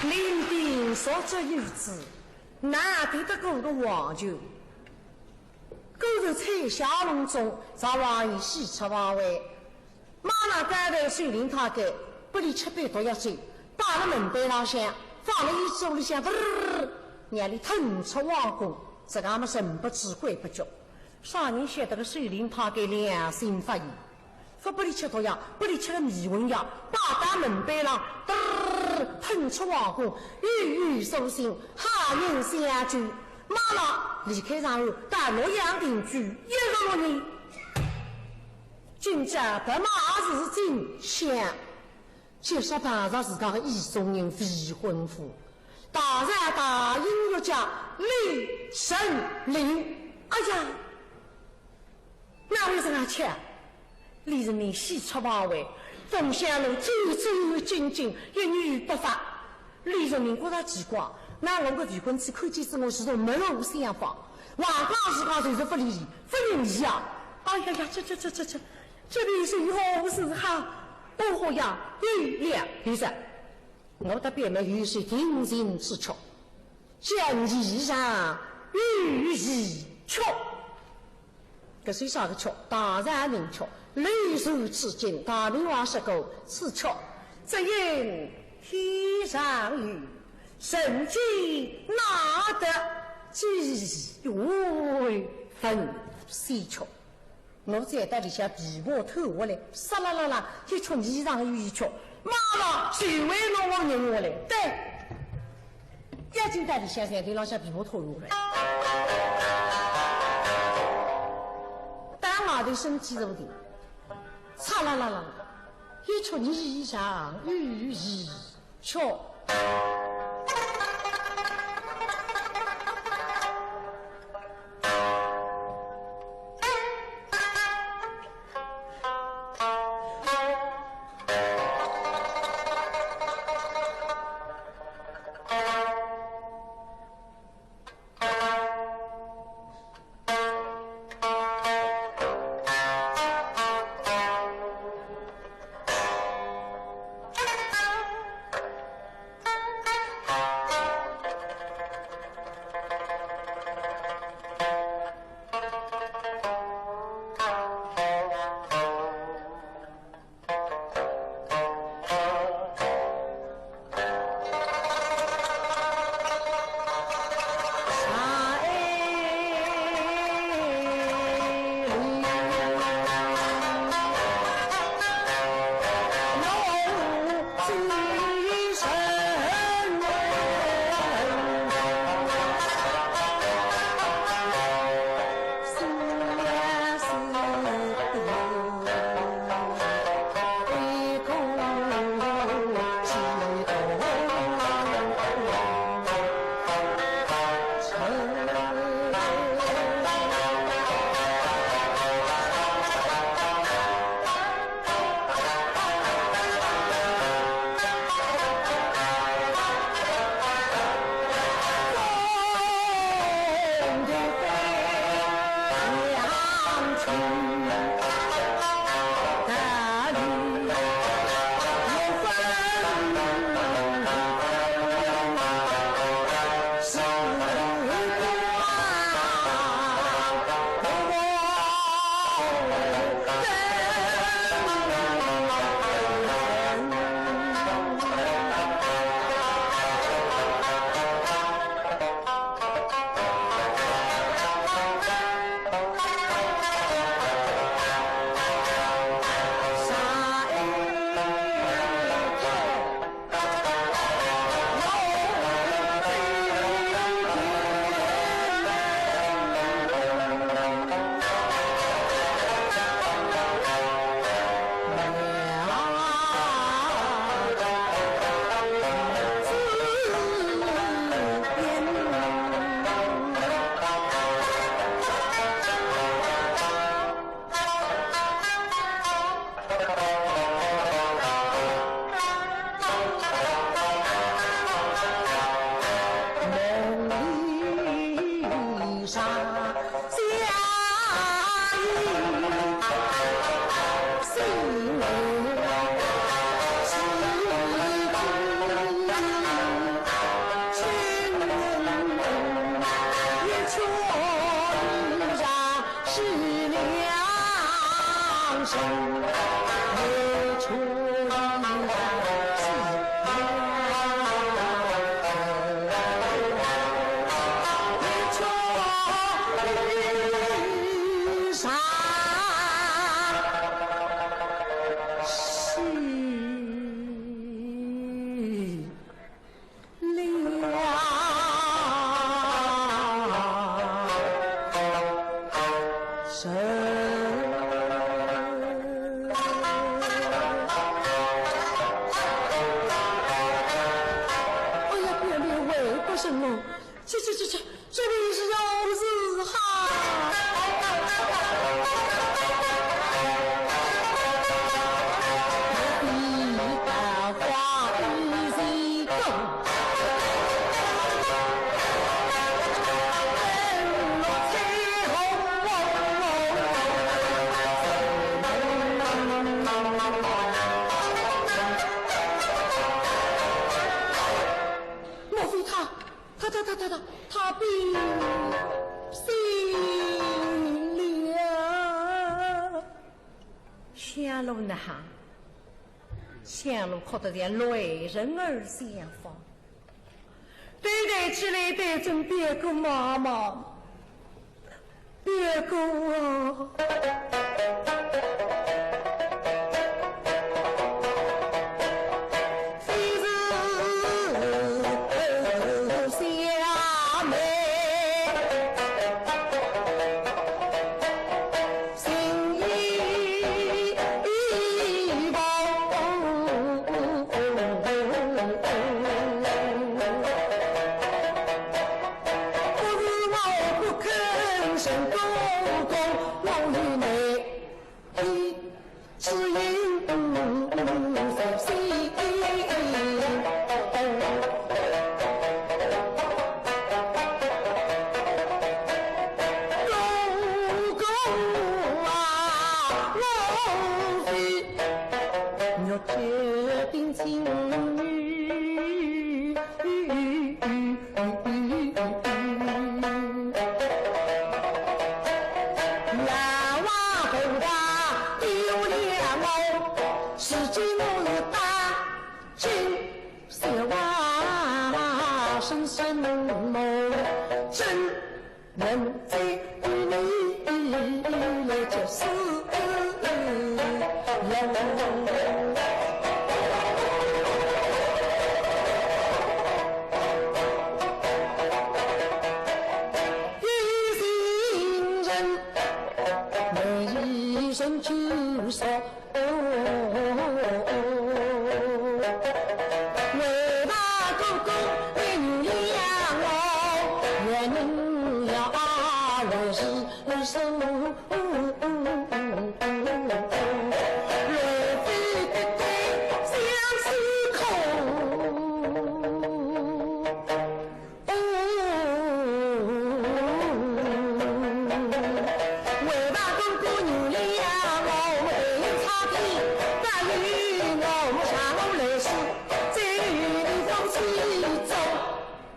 领兵若出游子，难敌得过个黄球。果然彩霞笼中，赵王爷喜出望外。马上交代守灵太监，拨俚吃杯毒药酒，摆勒门板浪向，放勒椅子里向，嘚儿，让俚吞出皇宫，自家么人不知鬼不觉。啥人晓得个守灵太监良心发现， 勿拨俚吃毒药，拨俚吃个迷魂药，摆到门板浪，嘚儿，喷出皇宫，悠悠送信，好人相救。马上离开长安，到洛阳定居一个月呢。今朝白马寺进香，就是碰着自家个意中人未婚夫，大人大音乐家李成林。哎呀， 哪会是阿巧？李成林喜出望外，凤香路走走进进，一言不发。李成林觉着奇怪，哪我个未婚妻看见仔我是种没有想法，横讲竖讲就是勿理伊，勿愿意啊！哎呀呀，这这这这这，这便是如何是好？哦豁呀，有了，有了，我的表妹有些定情之曲，叫霓裳羽衣曲。 搿是啥个曲？大唐名曲，流传至今。大明王说过，此曲只应天上有，人间哪得几回？分西曲。我再到里向琵琶偷下来，沙啦啦啦，一曲霓裳羽衣曲，马上就会拿我认下来。对。 要紧到里向，床头浪向琵琶拖下来。到外头身体坐定，嚓啦啦啦啦，一曲霓裳羽衣曲。哎呀，表妹，为什么？这这这这，这里是如何？莫非他，他，他，他，他，他病死了？香炉呐，香炉哭得像泪人儿相逢。对抬起来对准表哥望望，表哥啊，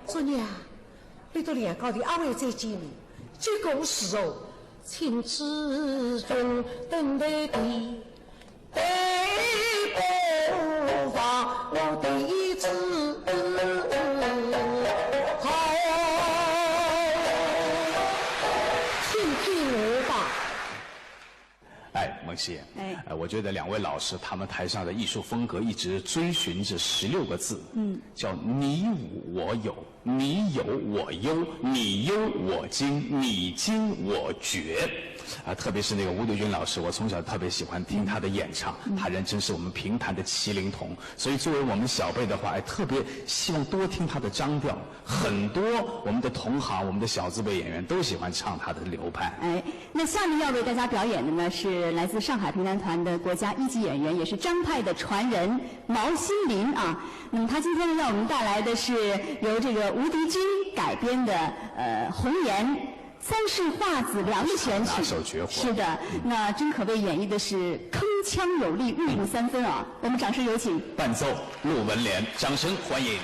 昨日啊，俚笃两家头阿会再见面，结果是哦，请知君等待的。 哎，孟希，哎。呃，我觉得两位老师他们台上的艺术风格一直追寻着十六个字，嗯。叫你无我有，你有我优，你忧我惊，你惊我绝。啊，特别是那个吴迪君老师，我从小特别喜欢听他的演唱，嗯。他人真是我们评弹的麒麟童，所以作为我们小辈的话，哎，特别希望多听他的张调。很多我们的同行、我们的小字辈演员都喜欢唱他的流派。哎，那下面要为大家表演的呢，是来自上海评弹团的国家一级演员，也是张派的传人毛新林啊。那么他今天呢，为我们带来的是由这个吴迪君改编的，呃，《红颜》。 三世画子两全曲。拿手绝活。是的，嗯。那真可谓演绎的是铿锵有力，入木三分啊。我们掌声有请。伴奏，陆文莲，掌声欢迎。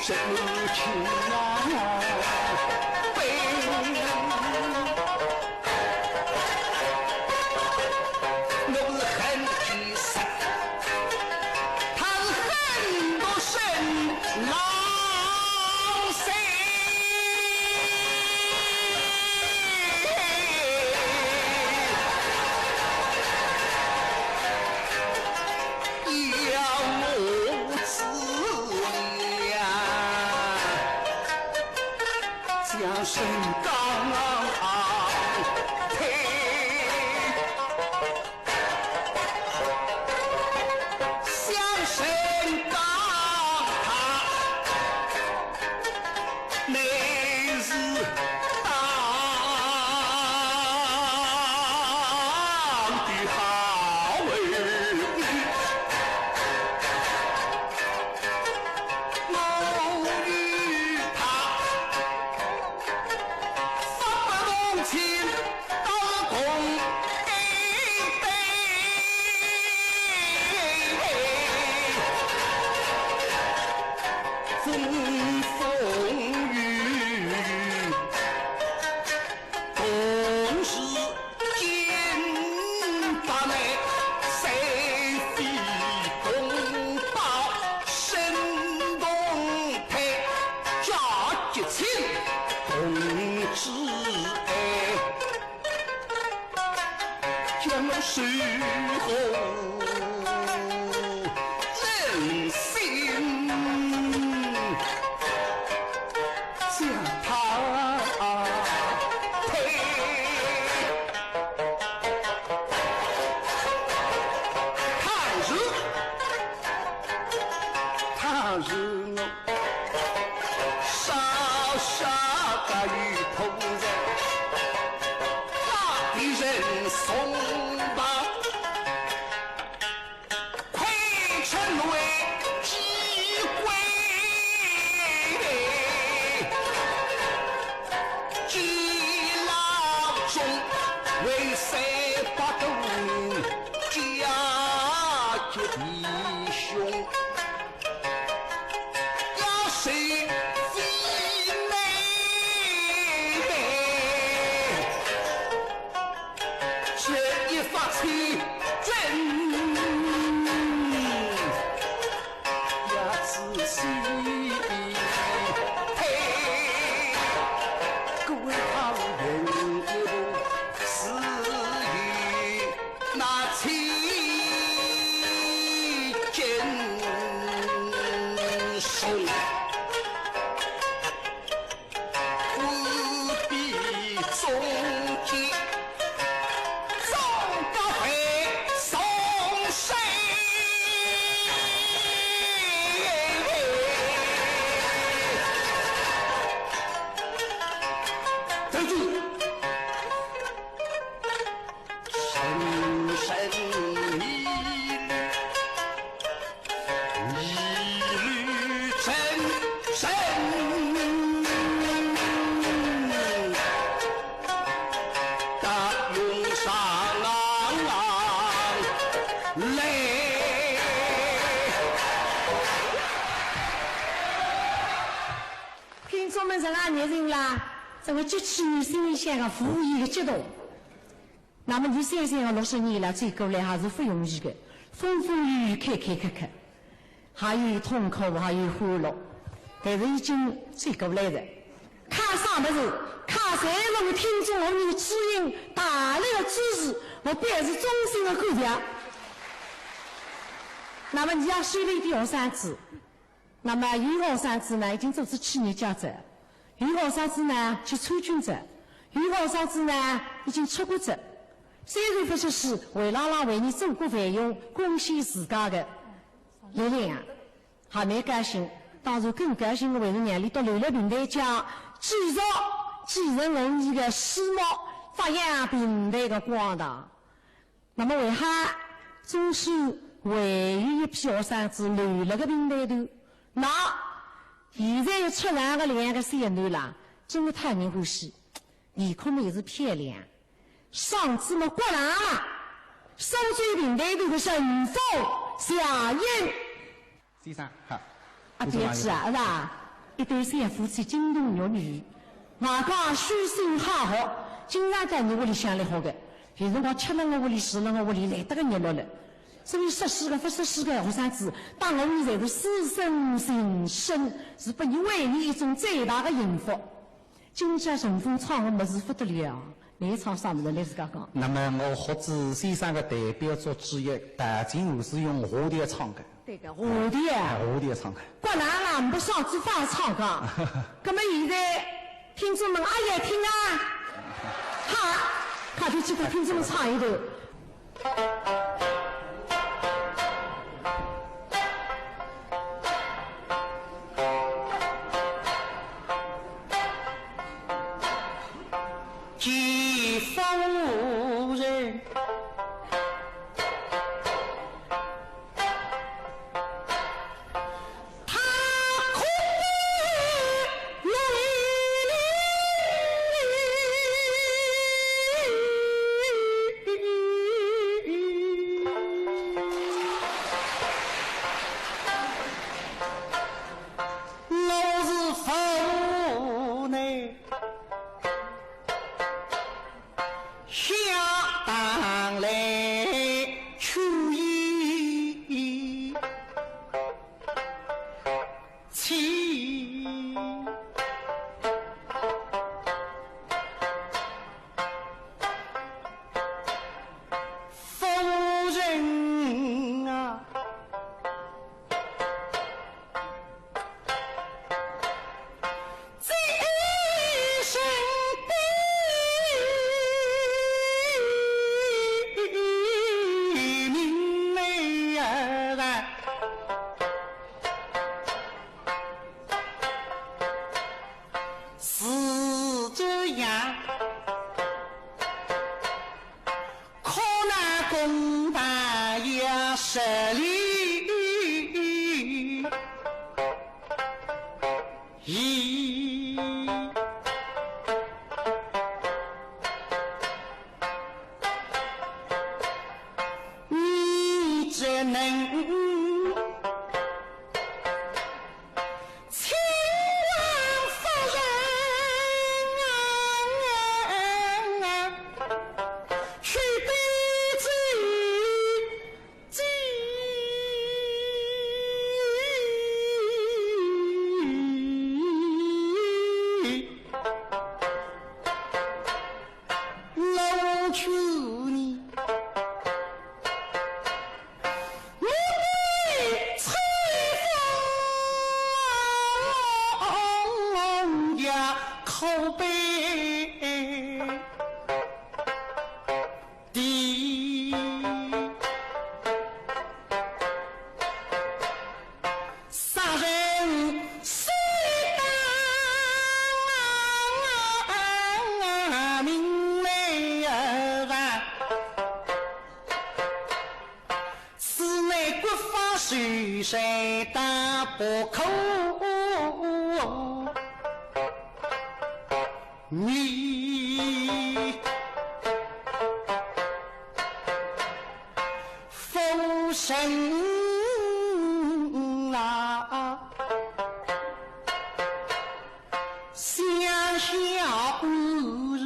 深情啊，悲。我是恨极深，他是恨得深浪深。要我自 呀，将身刚推，将身刚他，乃是当的好儿。 我与他，发不动情，到同一杯。风风雨雨，同是 金发妹，谁非同胞，身同体，家结亲，同志爱，将守候人心。 将他推。倘若，倘若我少少个有痛在，那的人送吧。 亏称为寄归，寄老中，为三百多人家结弟兄，要谁非难。 这一发千军呀，仔细配，各位他人一步，是与那千军送。 不必中计，总不会送谁。站住！深深一 一律真真，大用上来。听众们，实梗热情啦，这个节气呢，心里向个无言个激动。 那么伲三三个六十年来走过来还是勿容易个，风风雨雨，坎坎坷坷，还有痛苦，还有欢乐，但是已经走过来了。靠啥物事？靠侪是我听众朋友个指引、大力个支持，我表示衷心个感谢。那么伲也收了一点学生子， 那么有学生子呢，已经做仔企业家哉，有学生子呢，去参军哉，有学生子呢，已经出国哉。虽然勿出世，为了让为伲祖国繁荣，贡献自家个力量，还蛮高兴。当然更高兴个还是让俚笃留辣评弹界，继续继承我伲个书目，发扬评弹个光大。 那么为啥总算还有一批学生子留辣个评弹团？那现在又出场个两个小囡啦，真个讨人欢喜，面孔么也是漂亮，嗓子么刮辣辣，苏州评弹团个陈峰、谢英。先生好。啊，我是王一凡。别致啊，是吧？一对小夫妻金童玉女，外加书生好学，经常到我屋里向来学个。有辰光吃了我屋里，住了我屋里，来得个热络了。所以说书个、勿说书个学生子，到我屋里侪是师生情深，是拨伊为你一种最大的幸福。今朝重逢唱个物事勿得了，侬唱啥物事？侬自家讲。那么我学仔先生的代表作之一《道情》，我是用河调唱的。 对个，河调。哎，河调唱个。刮啦啦，没上去翻唱个。那么现在听众们阿要听啊？好，快点去给听众们唱一段。见夫人。 我是无奈，下堂来求一请。 夫人啊，这一生的命啊， 是这样，可那公道要实里。咦，你怎能 请问夫人啊，去得知己。我求你， 我的春风呀，可悲的杀人虽当明来啊， 此乃国法，谁谁大不可。你夫人啊，想想我是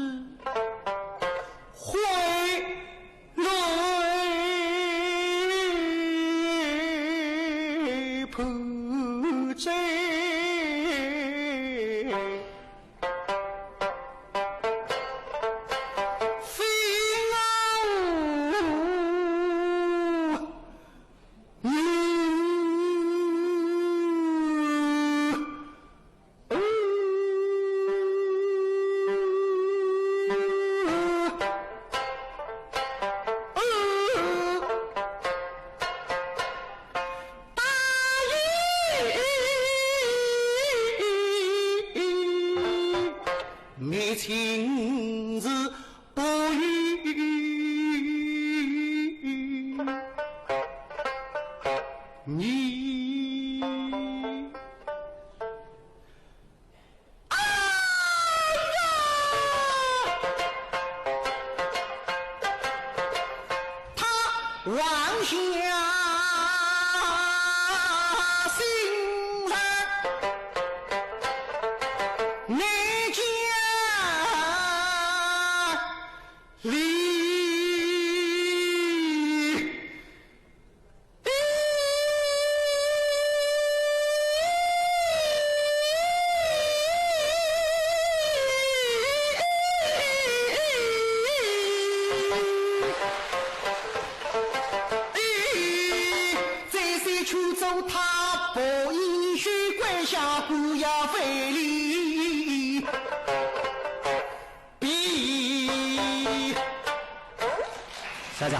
悔 来不及。非我女 你情是不与你。 哎呀！他望下心上，南京里。 再三劝阻他，不依，许跪下，跪要非礼。 比。小姐。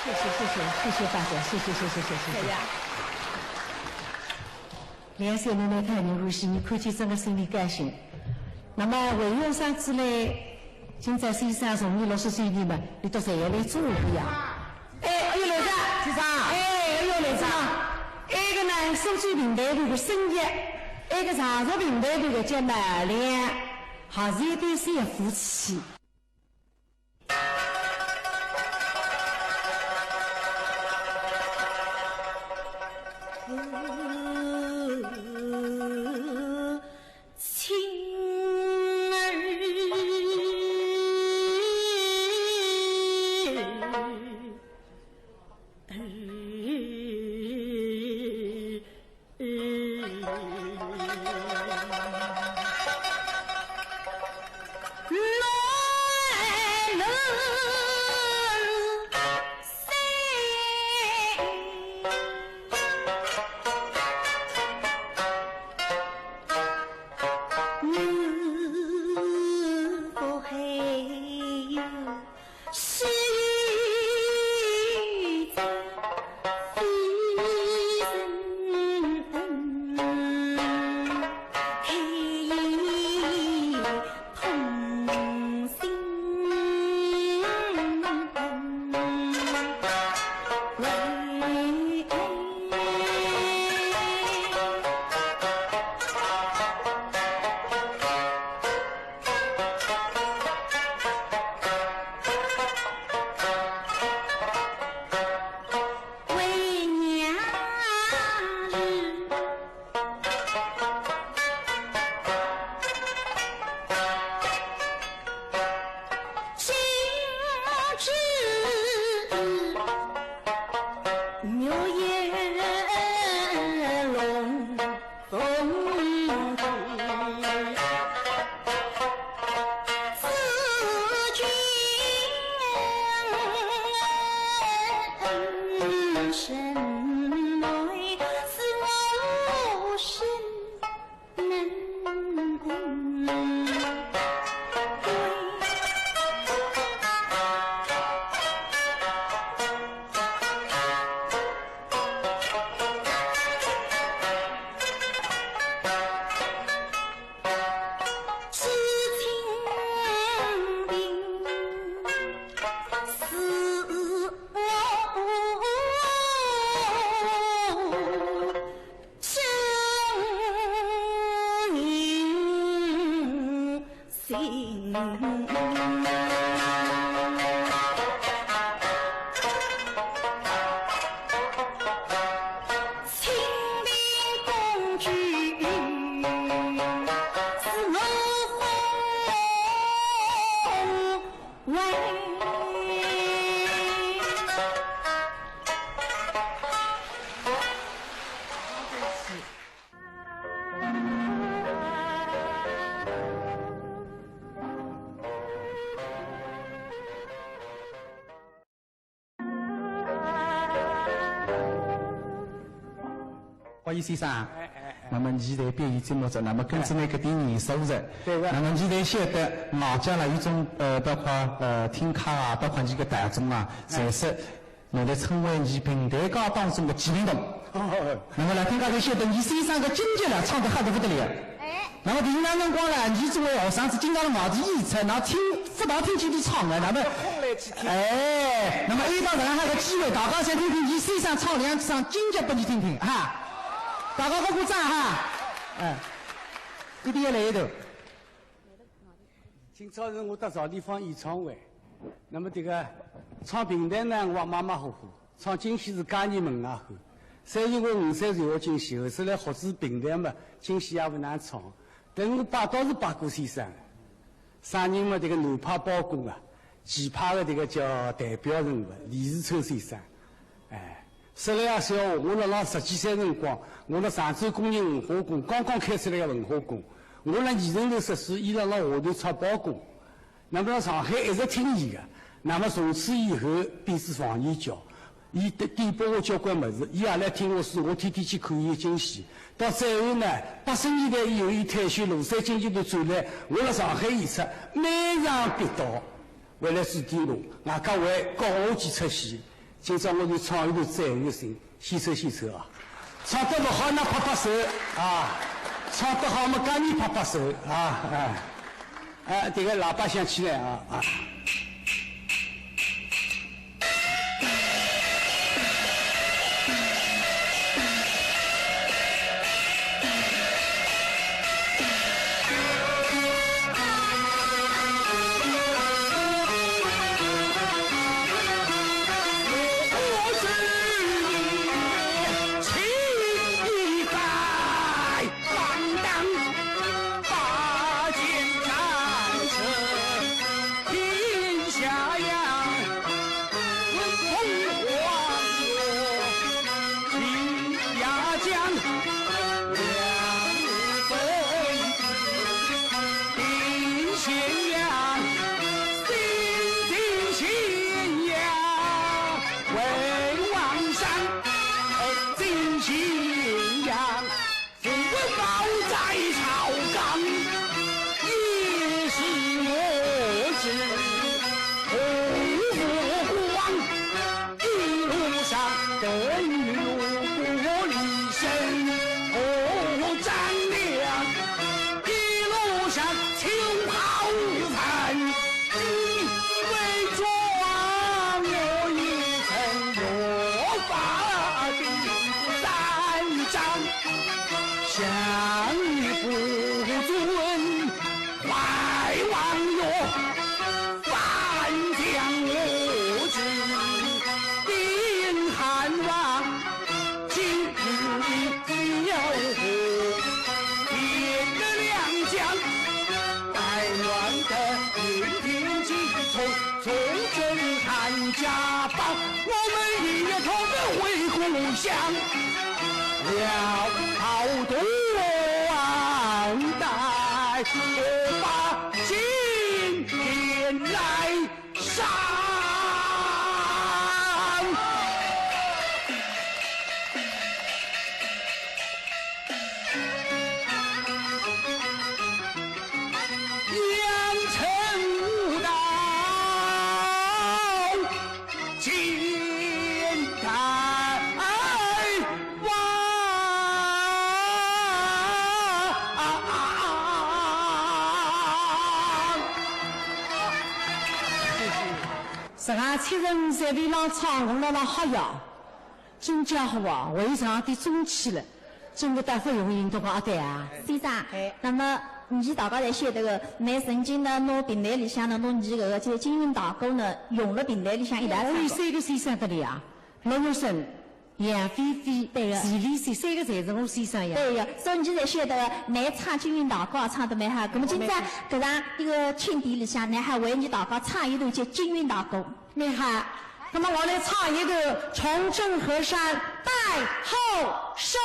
谢谢谢谢谢谢大家，谢谢谢谢谢谢谢谢。两小囡呢，太让人欢喜，倷看见真个心里高兴。那么为用上之嘞，今朝先生从伲六十岁里嘛，伲都侪要来做一回呀。哎，哎呦来哉，先生。哎，哎呦来哉。埃个呢，苏州评弹团个孙杰，埃个常熟评弹团个叫乃良，还是一对小夫妻。郭毅先生，哎，哎，哎。那么侬在表演节目中，那么跟着那个电影收入，对个。那么侬在晓得外加了一种，呃，包括，呃，听客啊，包括侬个大众啊，哎。侪是侬在春晚侬评弹界当中的麒麟童。哦。那么来听客侪晓得，侬先生个京剧了，唱得好得不得了。哎。 那么平常辰光呢，侬作为学生子经常辣外头演出，那听，勿大听见伊唱的，那么，哎，那么一到搿能介个机会，大家想听听伊先生唱两场京剧拨侬听听哈。大家鼓鼓掌哈。哎，一定要来一段。今朝是我到赵丽芳演唱会，那么这个唱评弹呢，我马马虎虎。 唱京戏是家人门外汉，虽然我五岁就学京戏，后首来学仔评弹嘛，京戏也勿难唱。但是我拜倒是拜过先生，啥人嘛，这个南派包公啊，冀派的这个叫代表人物李时珍先生。哎，说来也笑话，我辣辣十几岁辰光，我辣常州工业文化宫，刚刚开出来个文化宫，我辣二层头说书，伊辣辣下头唱包公。 那么上海一直听伊个，那么从此以后变仔黄牛角，伊点，点拨我交关物事，伊也来听我书，我天天去看伊个京戏。到最后呢，八十年代以后，伊退休，庐山京剧团转来，我辣上海演出，每场必到，回来指点我，外加还教我几出戏。 今朝我就唱一段《再会》个心，献丑献丑啊！唱得勿好，㑚拍拍手啊！唱得好嘛，赶紧拍拍手啊！哎，哎，这个喇叭响起来啊，啊！搿个七成侪被伊拉唱红了，伊拉好呀。真家伙啊，会场都中气了，真个大发荣幸，对吧？阿对啊？先生，哎。那么年纪大家侪晓得个，㑚曾经呢，拿评弹里向呢，拿㑚搿个这金韵大鼓呢，用了评弹里向一道唱过。我有三个先生得了呀，罗玉生、 杨菲菲，对个。徐丽水，三个侪是我先生呀。对个，所以侬现在晓得个，㑚唱金韵大鼓唱得蛮好。那么今朝搿场一个庆典里向，㑚还为㑚大家唱一段叫金韵大鼓。蛮好，那么我来唱一段《崇祯河山》《带后生》。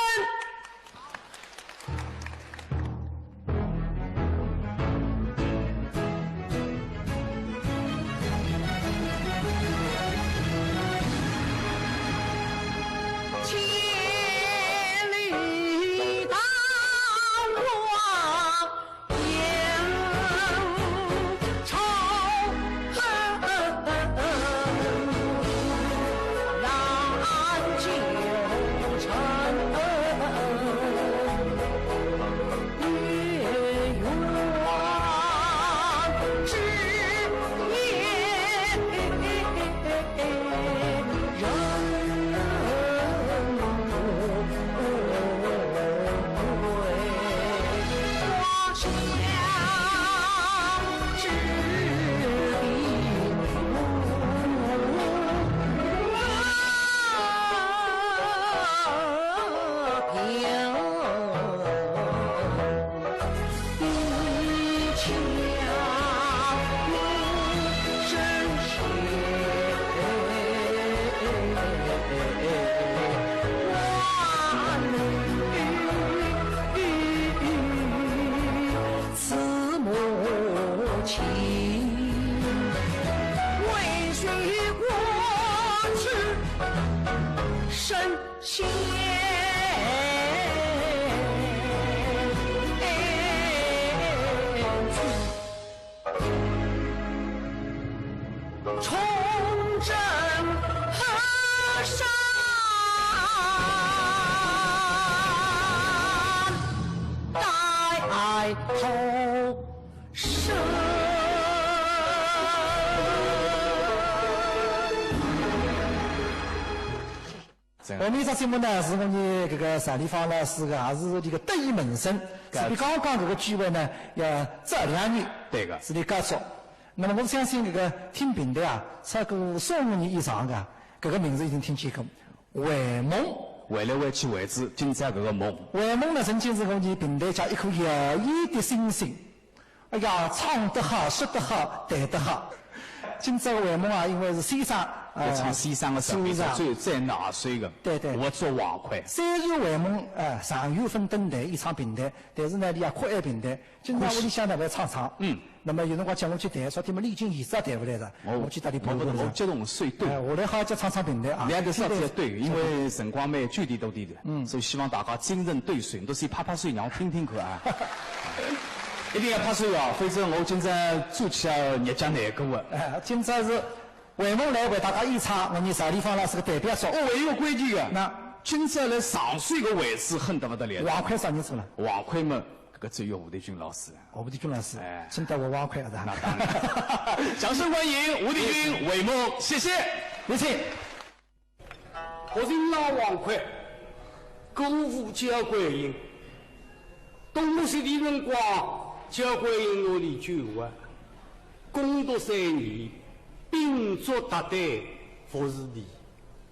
下面一只节目呢，是我们搿个单立芳老师个，也是搿个得意门生。是比刚刚搿个机会呢，要早两年，对个。是俚合作。那么我相信搿个听评弹啊，超过三五年以上个，搿个名字一定听见过。回梦。回来回去回子，今朝搿个梦。回梦呢，曾经是我们评弹界一颗耀眼的星星。 哎呀，唱得好，说得好，弹得好。今朝个回梦啊，因为是先生，呃，要唱先生个，是不是啊？最，最拿手个。对，对。我做王魁。虽然回梦，呃，常有份登台，一唱评弹，但是呢，俚也酷爱评弹。今朝屋里向呢，还唱唱。嗯。那么有辰光叫我去弹，昨天么李金燕子也弹勿来了，哦，我去搭俚陪陪。我不懂，我激动睡对。哎，我来好叫唱唱评弹啊。你还得上去对，因为辰光蛮久的，到底的。嗯。所以希望大家精神抖擞，侬先拍拍手，让我听听看啊。 一定要拍手啊，否则我今朝做起来日脚难过啊。哎，今朝是回梦来为大家演唱，我们单立芳老师个代表作。哦，还有个关键个，那今朝来上手个位置狠得不得了。王魁啥人做了？王魁嘛，搿个只有吴迪军老师。哦，吴迪军老师，哎。真当我王魁啊，那当然。掌声欢迎吴迪军回梦，谢谢。有请。 学生郎王魁，姑父焦桂英。读书的辰光，焦桂英拿俚救活，攻读三年，兵卒脱队服侍俚，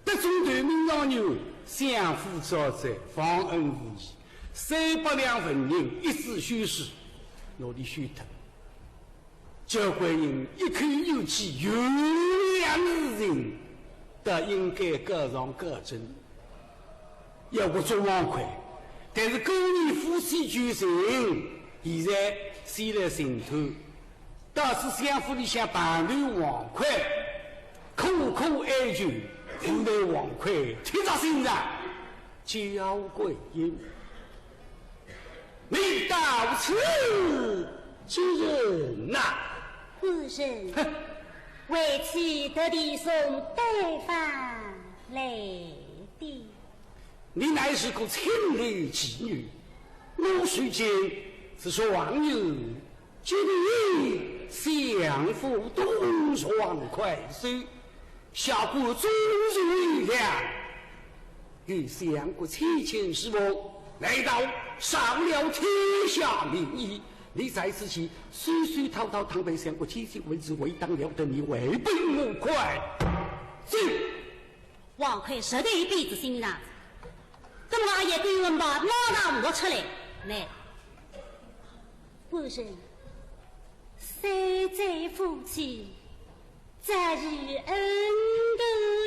得中头名状元，相府招婿，忘恩负义，三百两纹银，一纸休书，拿俚休脱。 焦桂英一口有气，有良心，倒应该告状告状。要我做王魁，但是过年夫妻举行，现在先来寻头，到仔相府里向盘头王魁，苦苦哀求，无奈王魁铁石心肠，焦桂英。 你到此之人呐？夫人，哼，为妻特地送对方来的。你乃是个青楼妓女，我如今是状元，今日相府东床快婿，下官忠心良，与相国千千是否？难道伤了天下名医？你在此前，首首套套，倘被相国千千问住，为当了得你，还不快走！王魁实在一辈子心上，怎么也对我把脑袋摸出来呢？官人，三载夫妻， 早已恩断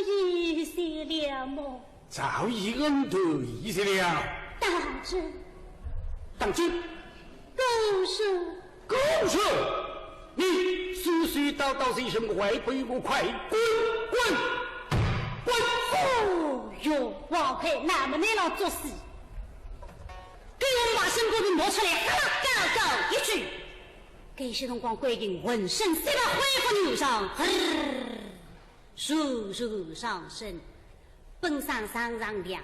义绝了么？早已恩断义绝了。当真？当真。姑说。姑说，你首首套套是什么？还不与我快滚，滚，滚！哦哟，王魁，那么你老作死，给我把身骨皮摸出来，嘎啦嘎嘎一句。 搿歇辰光，关羽浑身雪白恢复原状，嗖嗖嗖上身，本身上上亮，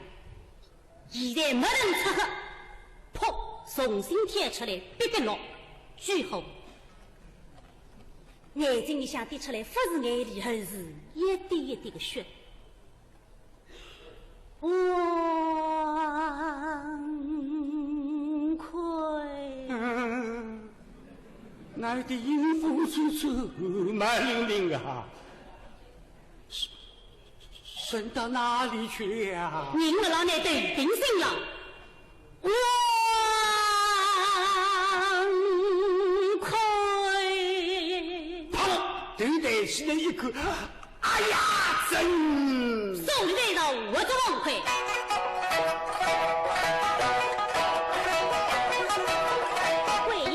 现在没人出黑，噗，重新跳出来，别别落，巨虎。眼睛里向滴出来，勿是眼泪，而是一滴一滴的血。 王魁。嗯，那的阴风楚楚，蛮灵灵啊，神，神到哪里去了？人没老难得定心了。 王魁。啪！头抬起来一看，哎呀，真！手里拿着活捉王魁。桂英。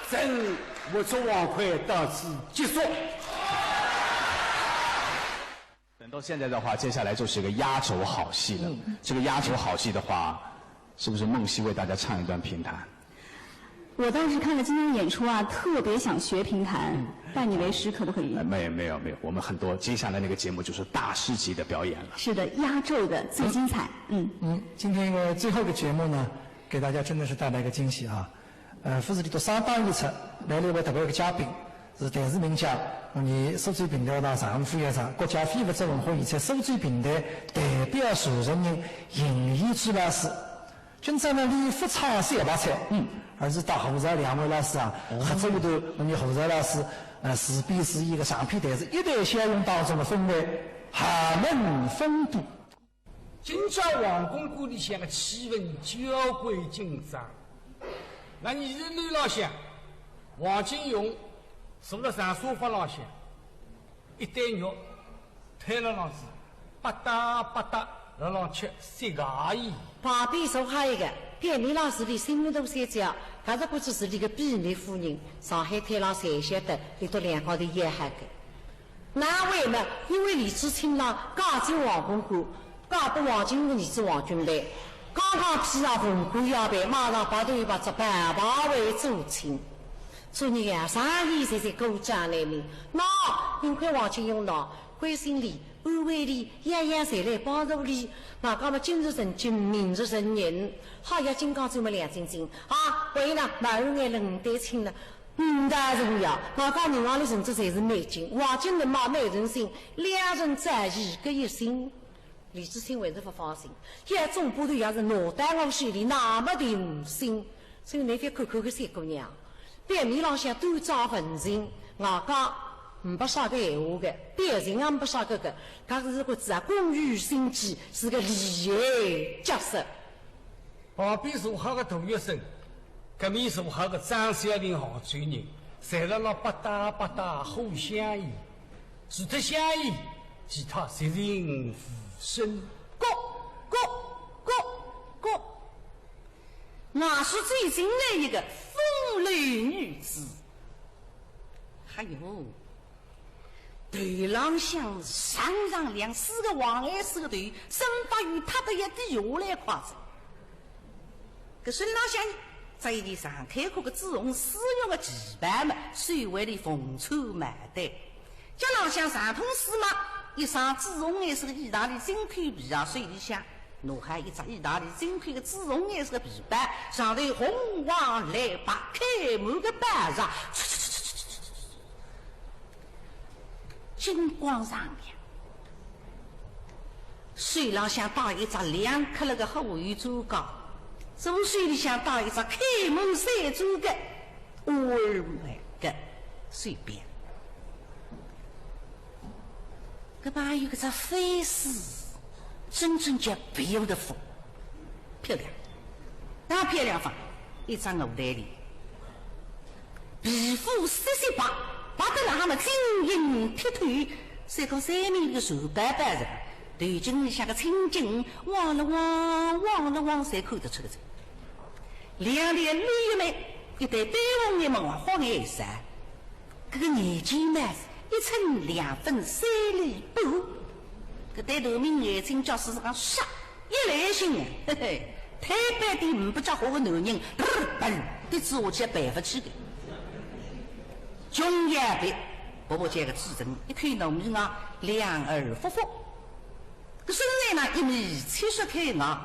真，我这王会到此结束。等到现在的话，接下来就是个压轴好戏了。这个压轴好戏的话，是不是梦溪为大家唱一段评弹？我倒是看了今天的演出啊，特别想学评弹，拜你为师可不可以？呃，没有没有没有，我们很多接下来那个节目就是大师级的表演了。是的，压轴的最精彩。嗯，嗯，今天一个最后的节目呢，给大家真的是带来一个惊喜啊！呃，勿是里头上档演出来了一位特别个嘉宾，是电视名家，我们苏州评弹学堂常务副校长，国家非物质文化遗产苏州评弹代表传承人邢延之老师。 今朝呢，俚勿唱小白菜，嗯，而是搭何朝良老师啊，合作一段，我们何朝老师，呃，自编自演个长篇弹词《一代骁勇》当中的分为《寒门风度》。今朝皇宫馆里向个气氛交关紧张，那么现在楼浪向，王金荣坐辣长沙发浪向，一对肉 推了浪子，吧嗒吧嗒辣浪吃雪茄烟。旁边坐好一个，表面浪是俚心目中小姐，搿只不过是俚个秘密夫人，上海滩浪侪晓得，俚笃两家头要好个。哪为呢？因为李自清呢，嫁进王公馆，嫁拨王金荣儿子王君培，刚刚批上文官要办，马上白头发只白白为做亲。所以啊，上一代在鼓掌来呢，那幸亏王金荣呢，关心俚， 安慰俚，样样侪来帮助俚。外加么今日成亲，明日成人，好要金刚钻么亮晶晶啊！为了马上眼冷得清了，五大重要，外加银行里存折侪是美金，黄金能买美人心，两人在一个一心。李自清还是勿放心，要总部头要是拿到我手里，那么定心。所以侬覅看看搿小姑娘， 表面浪向端庄文静，外加呒不啥个闲话个，表情也呒不啥个个，搿是个子啊，工于心计，是个厉害角色。旁边坐好个杜月笙，搿面坐好个张小玲、杭州人，侪辣辣吧嗒吧嗒喝香烟，除脱香烟，其他侪是无声。咯咯咯咯。 外头走进来一个风流女子。哎哟，头浪向长长两四个黄颜色个头，生发油塌得一滴下来快哉。搿身浪向着一件长开阔个紫红丝绒个旗袍么，手腕里凤穿牡丹。 脚浪向长筒丝袜，一双紫红颜色个意大利进口皮鞋，手里向拿好一只意大利进口个紫红颜色个皮包，上头红黄蓝白开满个宝石，金光闪亮。手浪向戴一只亮壳了个虎头钻戒，左手里向戴一只开满山钻个 Oh my god，随便。搿朋友搿只face，真正叫beautiful，漂亮。哪漂亮法？一张鹅蛋脸，皮肤雪雪白，白得来还么晶莹剔透，像个山面里个树白白人，头颈里向个青筋，汪了汪，汪了汪，侪看得出个哉。两条柳叶眉，一对丹凤眼么，花眼啥？ 搿个眼睛嘛，一寸两分三厘半。搿对透明眼睛叫是讲煞一来兴啊，嘿嘿，推扳点呒不家伙个男人，嘚儿嘣，跌子下去也赔勿起个。穷也别，婆婆家个子人，一口糯米瓤，两耳福福。 搿身材呢，一米七十开外，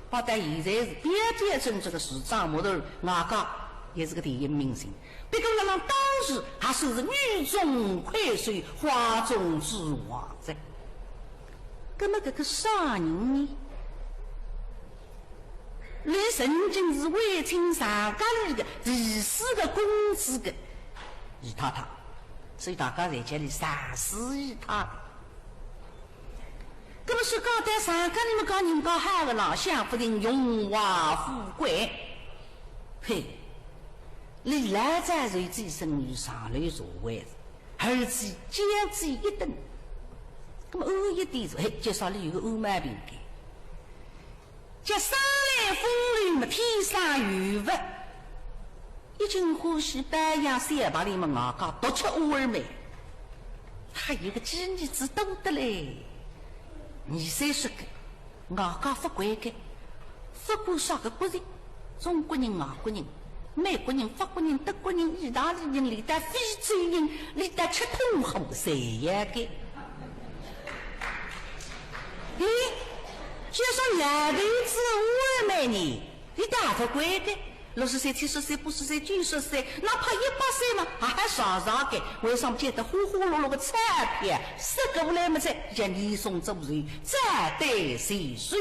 摆到现在是标标准准个时装模特，外加也是个电影明星。不过辣辣当时还算是女中魁首，花中之王哉。葛么搿个啥人呢？伊曾经是晚清上家里个第四个公子个姨太太。所以大家侪叫俚常思义太。搿么说讲到常家，俚么讲人家好个啦，享福人荣华富贵。嘿，俚老早就只身于上流社会，而且交际一等。搿么暗一点说，嘿，介绍俚有个暗毛病个。 叫生来风流么天生有福，一径欢喜保养小白脸么外加独吃乌尔美。还有个寄儿子多得嘞，二三十个，外加勿管个，勿管啥个国籍，中国人、外国人， 美国人、法国人、德国人、意大利人，连带非洲人，连带吃通货侪要个。咦，就说老头子乌尔美呢，俚倒勿管个，六十岁、七十岁、八十岁、九十岁，哪怕一百岁嘛，还还上上个，为啥么见得花花绿绿个钞票，塞过来么，再叫年终祝寿，再对岁数。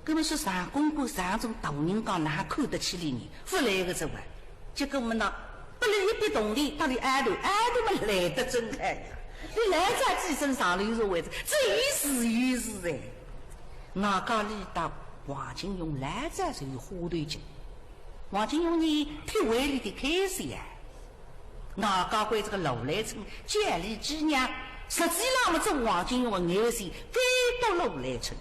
搿么说常公公常种大人家哪看得起俚呢？勿来个哉哇。结果么呢，拨俚一笔铜钿，搭俚挨头，挨头么来得真快呀。俚来哉寄身上流社会，这一时一时哎。外加俚搭王金荣来哉是有花头经。王金荣呢，体会俚个开销呀。 外加关照个罗兰春，家里寄娘，实际上么，这王金荣个眼线，该到罗兰春。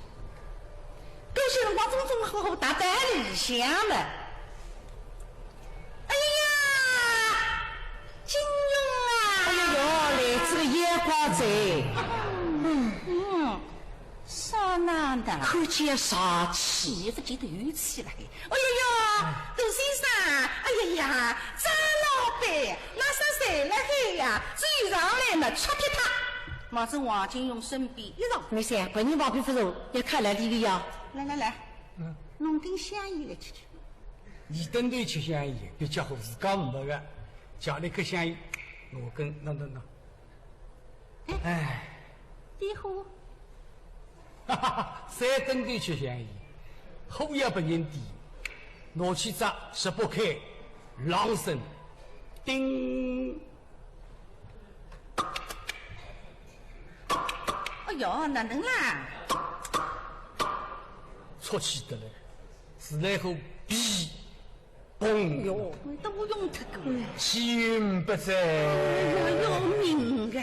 搿歇辰光，种种好好搭搭里向么。哎呀，金荣啊！哎呀哟，来仔个妖怪哉！嗯，啥难的？看见啥气？勿见得有气了嘿。哎呀呀，杜先生，哎呀呀，张老板，哪啥事了嘿呀？走上来么，出撇脱。望仔王金荣身边一让。没事，本人旁边勿坐，要看来这个呀。来来来，嗯。弄根香烟来吃吃。你等头吃香烟，别家伙自家没个，家里个香烟，我跟，喏喏喏。 哎，点火。哈哈哈，三等头吃香烟，火也不人点，拿起只十八开，啷声，叮。哎哟，哪能啦？出气得来，自来火，哔。 嘣！哟，都用脱个。气运不在。哎呀，要命啊！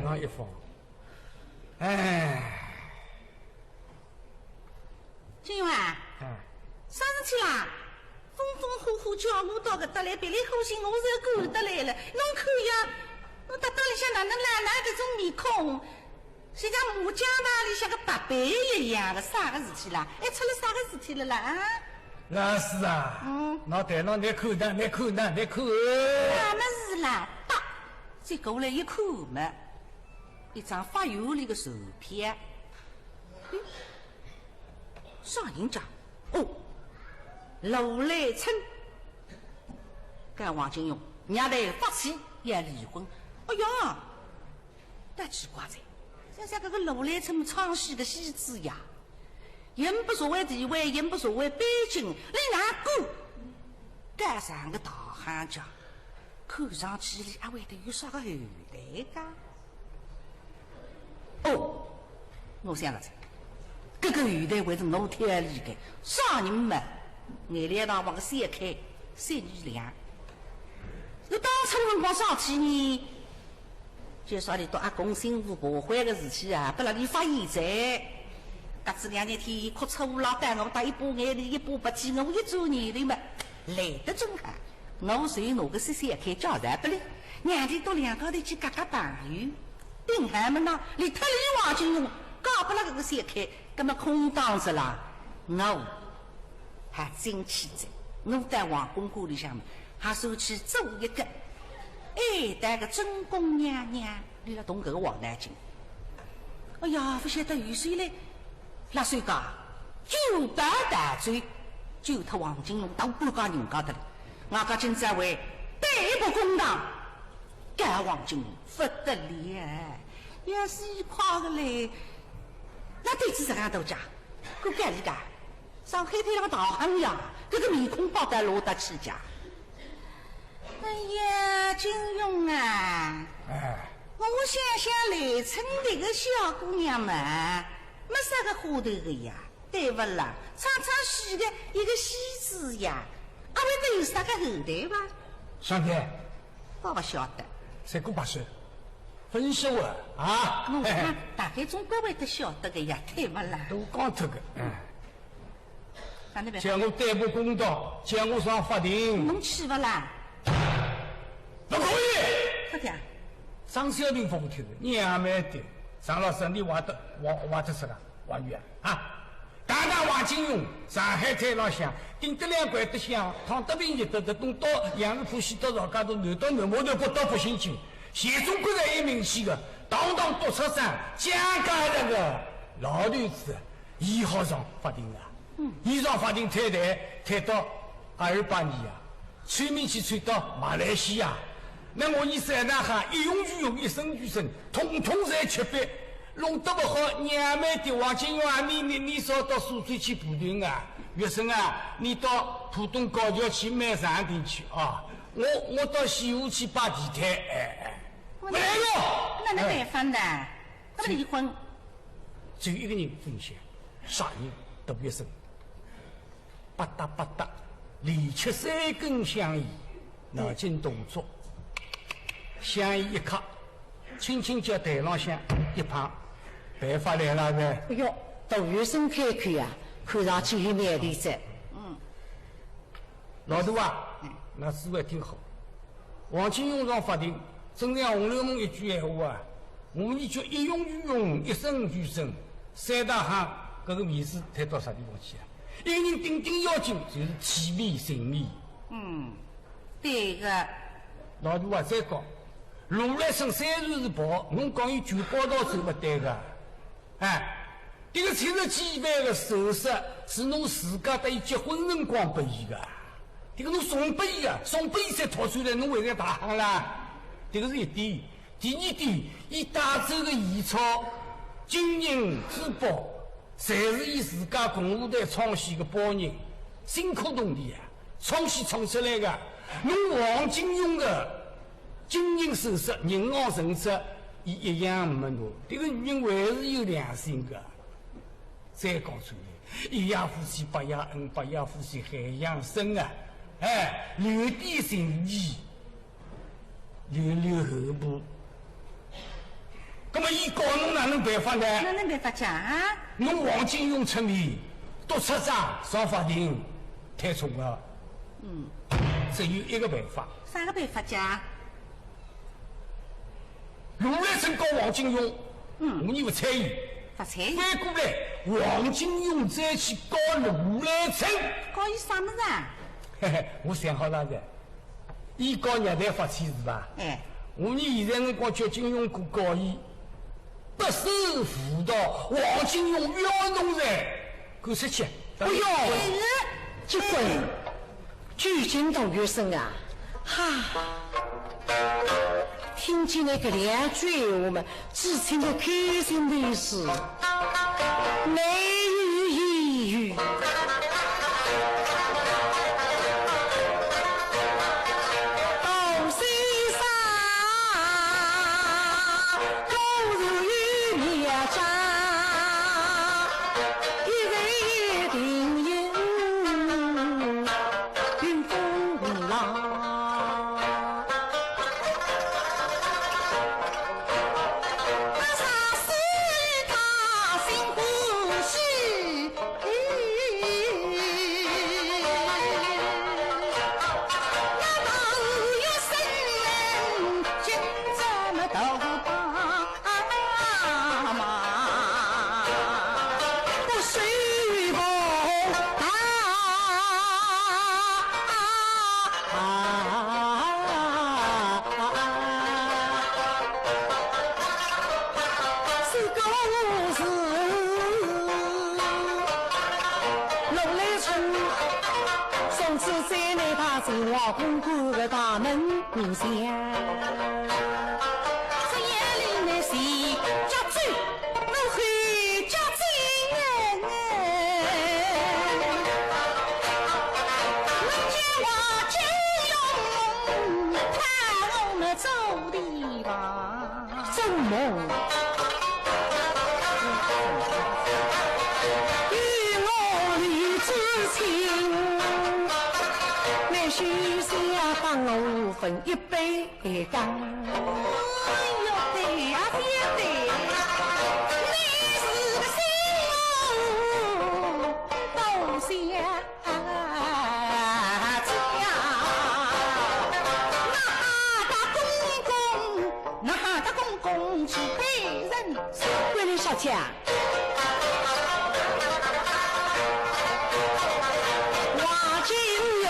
那一放，哎。金荣啊，哎。啥事体啦？风风火火叫我到搿搭来，别里欢喜我是赶得来了。侬看呀，侬搭搭里向哪能烂烂搿种面孔？ 像麻将台里向个白板一样个，啥个事体啦？还出了啥个事体了啦？啊？老师啊，嗯。拿台浪拿看呐，拿看呐，拿看。啥么事啦？啪！接过来一看嘛，一张法院里个传票。嗯，啥人家？哦，罗兰春。搿王金荣，娘头发气要离婚。哎呀， 倒奇怪哉，想想搿个罗兰春唱戏个戏子呀，也没社会地位，也没社会背景，俚哪敢？搿样个大行家，看上去俚阿会得有啥个后台个？哦，我想着哉，搿个后台会得我挑俚个，啥人嘛？眼泪大王个小开，三二两。搿当初辰光啥体呢？ 就说俚笃阿公新妇爬灰个事体啊，拨拉俚发现哉。隔仔两日天，伊哭出乌拉单，我搭一把眼泪一把鼻涕，我一转念头嘛，来得正好。我就拿个小开介绍拨俚，让俚笃两家头去结交朋友。顶好么呢，俚脱离王金荣，嫁拨拉搿个小开，葛么空档子啦，我 还争气哉，我到王公馆里向嘛，还算去做一个，哎，当个正宫娘娘，俚辣动搿个黄脑筋。哎呀，勿晓得有谁嘞，辣手家酒吧大醉，酒脱王金荣到半家人家的了。外加今朝还对簿公堂，告王金荣勿得了，要死快个嘞，哪对仔实梗大家，敢告俚个？ 上海滩浪个大亨呀，搿个面孔摆得落得去家。哎呀，金荣啊，哎。我想想，来村迭个小姑娘嘛，没啥个花头个呀，对勿啦？唱唱戏个一个戏子呀，阿会得有啥个后台伐？上天，我勿晓得。三姑八叔，分析我啊。我看大概总归会得晓得个呀，对勿啦？都讲脱个，嗯。 叫我对簿公堂，叫我上法庭。侬去勿啦？勿可以！勿讲。张小平勿听，娘们的，张老师，你话得，话，话得啥个？话语啊？啊？堂堂王金荣，上海滩浪向，顶得两块得香，躺得平一得得东到杨树浦，西到赵家渡，南到南码头，北到北新区，全中国侪有名气个，堂堂督察长，江家搿个老头子，伊好上法庭啊？ 嗯。伊上法庭退台，退到阿尔巴尼亚，臭名气吹到马来西亚。那我意思哪哈，一荣俱荣，一胜俱胜，统统侪吃瘪，弄得勿好，娘们的，王金荣啊，你，你，你少到苏州去补丁啊，月生啊，你到浦东高桥去买场地去啊，我，我到西湖去摆地摊，哎，哎，勿来了。哪能办法呢？哎。搿么离婚？只有一个人风险，啥人？杜月笙。 吧嗒吧嗒，连吃三根香烟，脑筋动作。香烟一卡，轻轻叫台浪向一碰，办法来了噻。哎哟，杜月笙开口啊，看上去有苗头哉。嗯。老大啊，嗯。㑚思维挺好。 王金荣上法庭，正像《红楼梦》一句闲话啊，我们叫一荣俱荣，一胜俱胜，三大亨，搿个面子推到啥地方去啊？一个人顶顶要紧，就是体面、情面。嗯，对个。老大啊，再讲，罗兰生虽然是跑，侬讲伊全跑到走勿对个。 哎，迭个七十几万个首饰是侬自家搭伊结婚辰光拨伊个，迭个侬送拨伊个，送拨伊才讨出来，侬还是要大亨啦。迭个是一点。第二点，伊带走个现钞、金银珠宝，侪是伊自家共和台唱戏个包银，辛苦动的呀，唱戏唱出来个。侬王金荣个 金银首饰、银行存折，伊一样没拿。迭个女人还是有良心个。再讲出来，一夜夫妻百夜恩，百夜夫妻海洋深啊！哎，留点情谊，留留后步。葛末伊告侬哪能办法呢？哪能办法讲啊？侬王金荣出面，督察长上法庭，推崇个。嗯。只有一个办法。啥个办法讲？ 罗兰生告王金荣，嗯。我伲勿睬伊。勿睬伊？反过来，王金荣再去告罗兰生。告伊啥物事啊？嘿嘿，我想好了个，伊告虐待法体是伐？哎。我伲现在辰光叫金荣哥告伊，不守妇道，王金荣冤枉噻。 搿出去。哎哟，结棍！究竟杜月笙啊，哈！听见伊搿两句闲话嘛，知青个开心头是没有言语。杜先生， 果然有妙招，一人定有云风浪。那啥是他心欢喜？ 是个是，罗兰生，从此在那大清王公馆个大门里向。这夜里呢是家酒，我喝家酒哎。我叫我金荣。分一杯干。哎呦，对呀，对呀，对呀，你是个新郎，倒想家。那个公公，那个公公是被人。桂林小姐啊， 王金荣，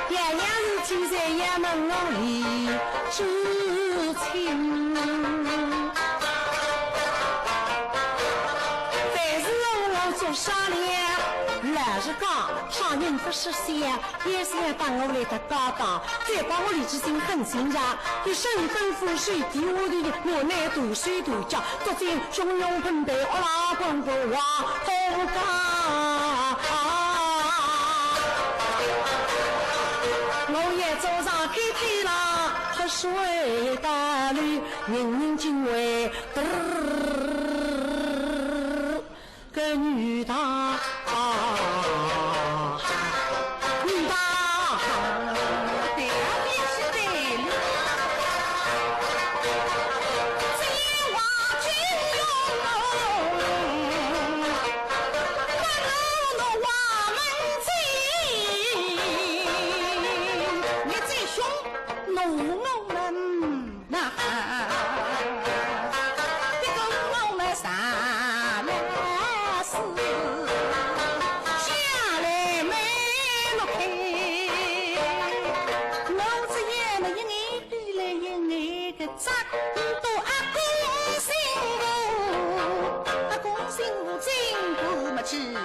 样样事体侪要问我理之清。但是我做啥呢？老实讲，啥人不识相，也是要帮我来搭搭档，再帮我理之清狠心肠，一声吩咐，水底下头，我拿大手大脚， 做尽雄雄奔奔，乌拉滚滚往东家。我也走上天梯了，喝水大路，人人敬畏，嘚儿，个女大。 那，这个我们啥来是下来没落开，我只眼了一眼，闭了一眼个眨，都阿公心无，阿公心无，真个没起来。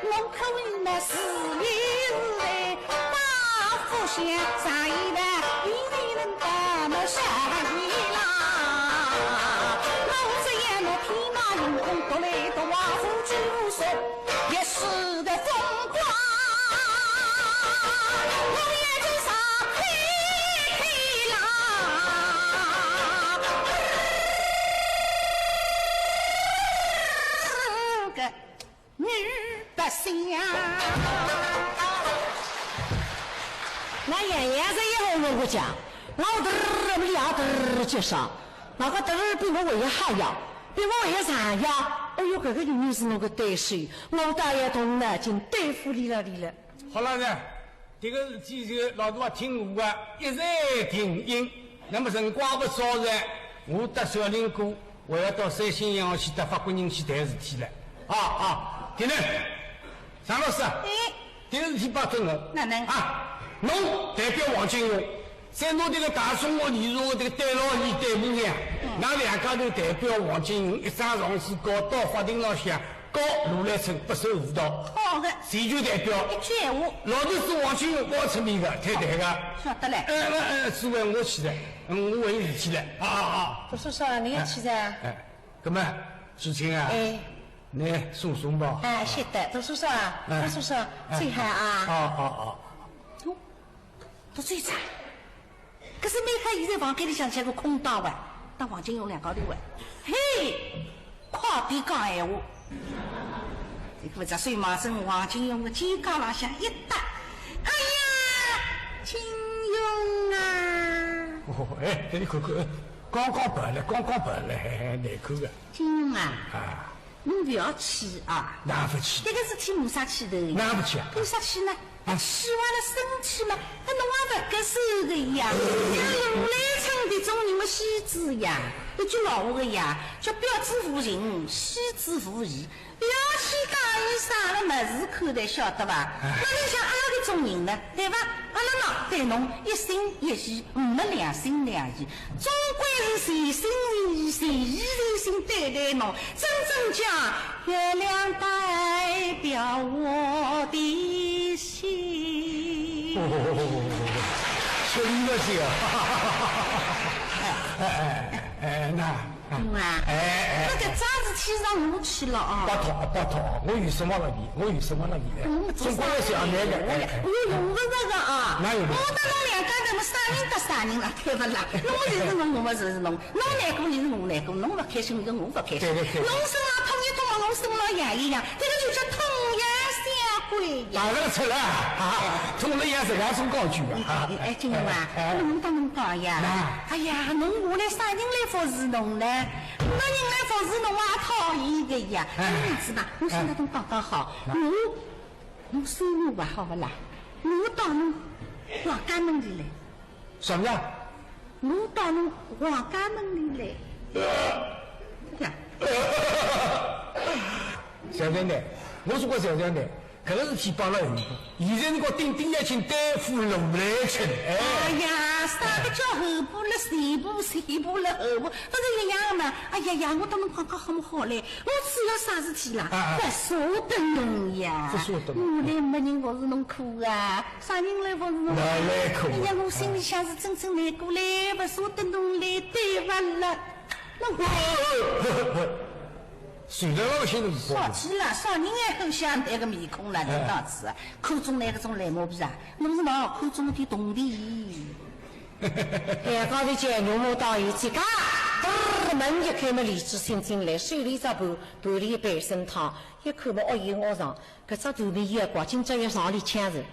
我可以呢，是也是在大福县，啥也呢，一定能把么啥也啦。我这样呢，天马行空，独来独往，无拘无束，也是个风光。我也就上天去啦。个 女白相。那样样子以后我讲，我嘚儿不了嘚儿介绍，那个嘚儿比我还要好呀，比我还要长呀。哎呦，搿个女人是我个对手，我倒要动脑筋对付伊了，伊了。好了呢，这个事体是老大啊听我个，一再停音。那么辰光不早了，我搭小林哥 我要到三星洋去搭法国人去谈事体了。啊，啊，听呢，张老师啊，哎。这个事体摆正了。哪能？啊，侬代表王金荣，再拿这个大中华女社这个戴老二、戴姑娘，嗯。㑚两家头代表王金荣一张状子告到法庭浪向，告罗兰春不守妇道。好的。全权代表。一句闲话。老头子王金荣告出面的，太太的。晓得了。哎，哎，哎，主委，我去的，嗯，我回事体了。啊，啊，啊。读书少，你也去的啊？哎。 搿么，志清啊，哎。你送送吧。哎，晓得，读书少啊，哎。读书少，哎。最好啊。哦，哦，哦。哟，读书少，搿是每趟现在房间里向像个空档哇，搭王金荣两家头哇。嘿，快点讲闲话。这个只手马上王金荣的肩胛浪向一搭，哎呀，金荣啊！哦，哎，搿侬看看，刚刚跑了，刚刚跑了，嘿嘿，难看个。 金荣啊，啊。侬勿要气啊。哪勿气？搿个事体没啥气头。哪勿气啊？为啥气呢？啊。气坏了身体嘛，搿侬也勿合适个呀。像罗兰春迭种人么，戏子呀，一句老话个呀，叫标致无形，戏子无义。勿要去讲伊啥个物事看待，晓得伐？哎。那侬像阿拉搿种人呢，对伐？阿拉喏，对侬一心一意，没两心两意。 总归是全心全意、全意全心对待侬，真正叫月亮代表我的心。哦，兄弟不是啊。哎，哎，哎，那，啊，嗯啊，哎，哎，那个桩事体让我去了啊。拜托，拜托，我有什么了你？我有什么了你？嗯，中国人是要那个，哎，哎。我用不着个啊。哪有的？我搭侬两家头么啥人搭啥人了，对不啦？侬就是侬，我么就是侬，侬难过就是我难过，侬不开心就是我不开心。对对对。侬身上痛一痛嘛，我身上也一样，这个就叫痛痒相归呀。打这个出来啊，痛了也是两种讲究啊。哎，哎，金龙啊，哎，哎。侬搭侬讲呀。那。哎呀，侬下来啥人来服侍侬呢？没人来服侍侬啊，讨厌的呀。哎。搿样子吧，我现在跟侬讲讲好，哎。我，我算侬吧，好不啦？我到侬王家门里来。什么呀？我到侬王家门里来。呀。小姐呢？我说过小姐呢？ 搿个事体摆了后头，现在侬讲顶顶要紧对付罗兰卿，哎。哎呀，啥个叫后步了前步，前步了后步，勿是一样的嘛？哎呀呀，我搭侬讲讲好么好嘞，我只要啥事体啦，啊，啊。勿舍得侬呀，勿舍得侬。我来没人服侍侬苦啊，啥人来服侍侬啊？哪来苦啊？哎呀，我心里向是真正难过嘞，勿舍得侬嘞，对勿啦？那我 随着老先生说起了，啥人还很像那个面孔了，哎。领导子，看中那个种烂毛病啊，侬是老看中的铜钿。哎，刚才叫牛魔到有几家，门一开么，李志新进来，手里只盘，盘里一杯参汤，一看么，哦，有我上，搿只断命妖怪，今朝要上里抢人。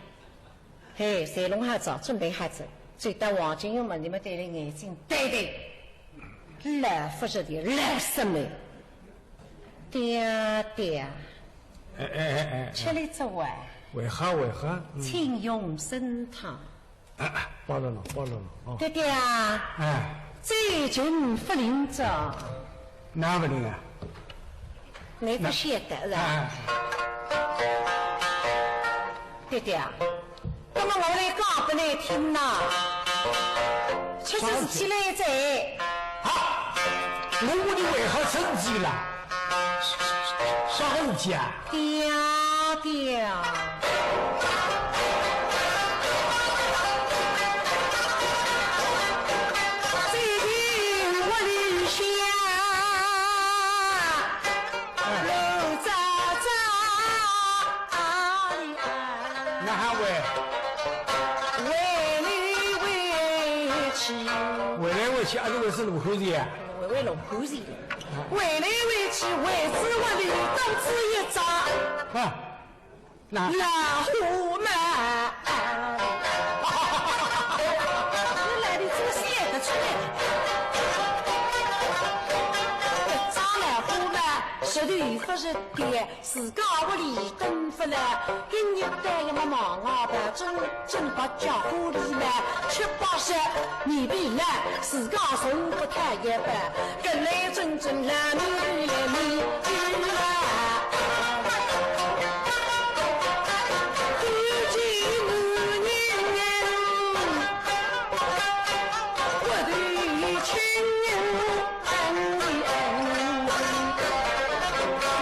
嘿，侪弄好仔，准备好仔，走到王金荣门里面对了眼睛对对，老夫人的老什么？爹爹，哎，哎，哎，哎，吃了这碗，为何，为何？嗯。请用参汤。哎，哎，包了了，包了了，哦。爹爹啊，哎。最近不灵着。 哪不灵啊？你不晓得是吧？啊。爹爹啊，那么我来讲给你听呐，确实是起来哉。啊，我问你为何生气了？啥个事体啊？爹爹啊。 最近屋里向乱糟糟啊。哪哈喂？喂来喂去。喂来喂去，阿是喂是罗汉拳啊？喂喂罗汉拳。喂来喂去，喂仔屋里肚子一张。啊。 那老虎嘛，是来的这个写得出来的。这老虎嘛，实头不是的，自家屋里蹲不了，今日带一个忙啊吧，真正把家伙里嘛，七八十年ปี了，自家从不太也不，跟来真正来你来你去啦。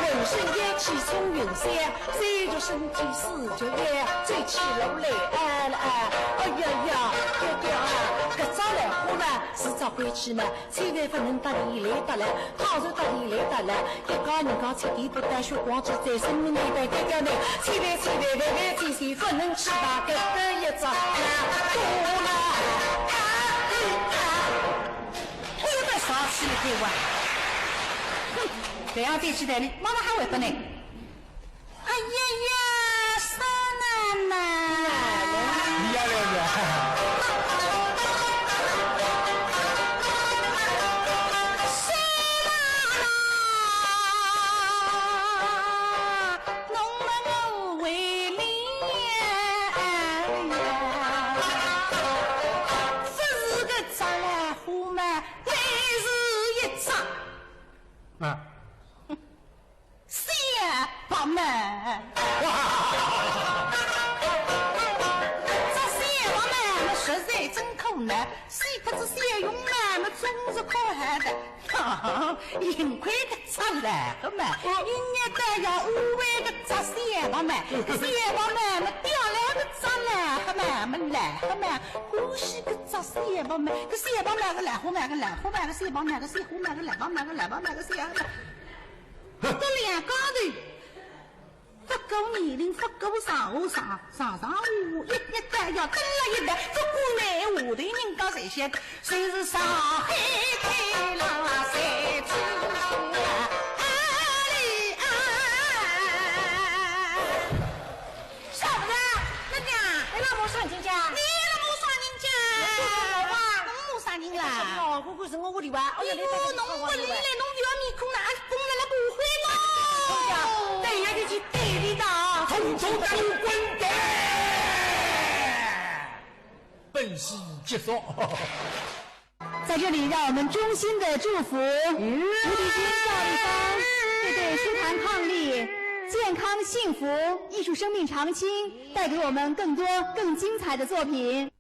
浑身一气冲云霄，虽着身体四脚歪，走起路来哎了哎。哎呀呀，爹爹啊，搿只老虎呢，是只鬼气嘛， 千万不能搭伊来搭来，倘若搭伊来搭来，一家人家吃地不带血光之灾，生命里带爹爹呢，千万千万万万千千不能去把搿个一只老虎啦，啊，啊，啊。哎呦，太生气了，对哇？哼，这样对起来呢，妈妈还会得呢。 哎呀呀，少奶奶。你也来了。少奶奶，侬问我为了呀，不是个只老虎嘛，乃是一只。啊。 小白猫。哇，死脱仔小熊嘛，么总是可好的。哈哈，幸亏搿只老虎嘛，一日到夜安慰搿只小白猫，搿小白猫么调来搿只老虎嘛，么老虎嘛欢喜搿只小白猫，搿小白猫个老虎嘛，搿老虎嘛，搿小白猫个小虎嘛，搿老白猫个老白猫个小白猫，搿两家头。 勿顾年龄，勿顾上下上上上下下，一日到夜蹲辣一道，勿管闲话，下头人家侪晓得，侪是上海滩浪来三只虎啊，阿里啊！啥物事啊？哪能啊？伊拉骂啥人家？伊拉骂啥人家？我骂啥人啦？我骂啥人啦？哎哟，我是我屋里哇，哎哟，侬屋里来，侬勿要面孔哪，公了那不会的。等一下就去对你的。统统给我滚蛋！本戏结束。在这里，让我们衷心的祝福无敌军赵丽芳这对舒坦伉俪健康幸福，艺术生命长青，带给我们更多更精彩的作品。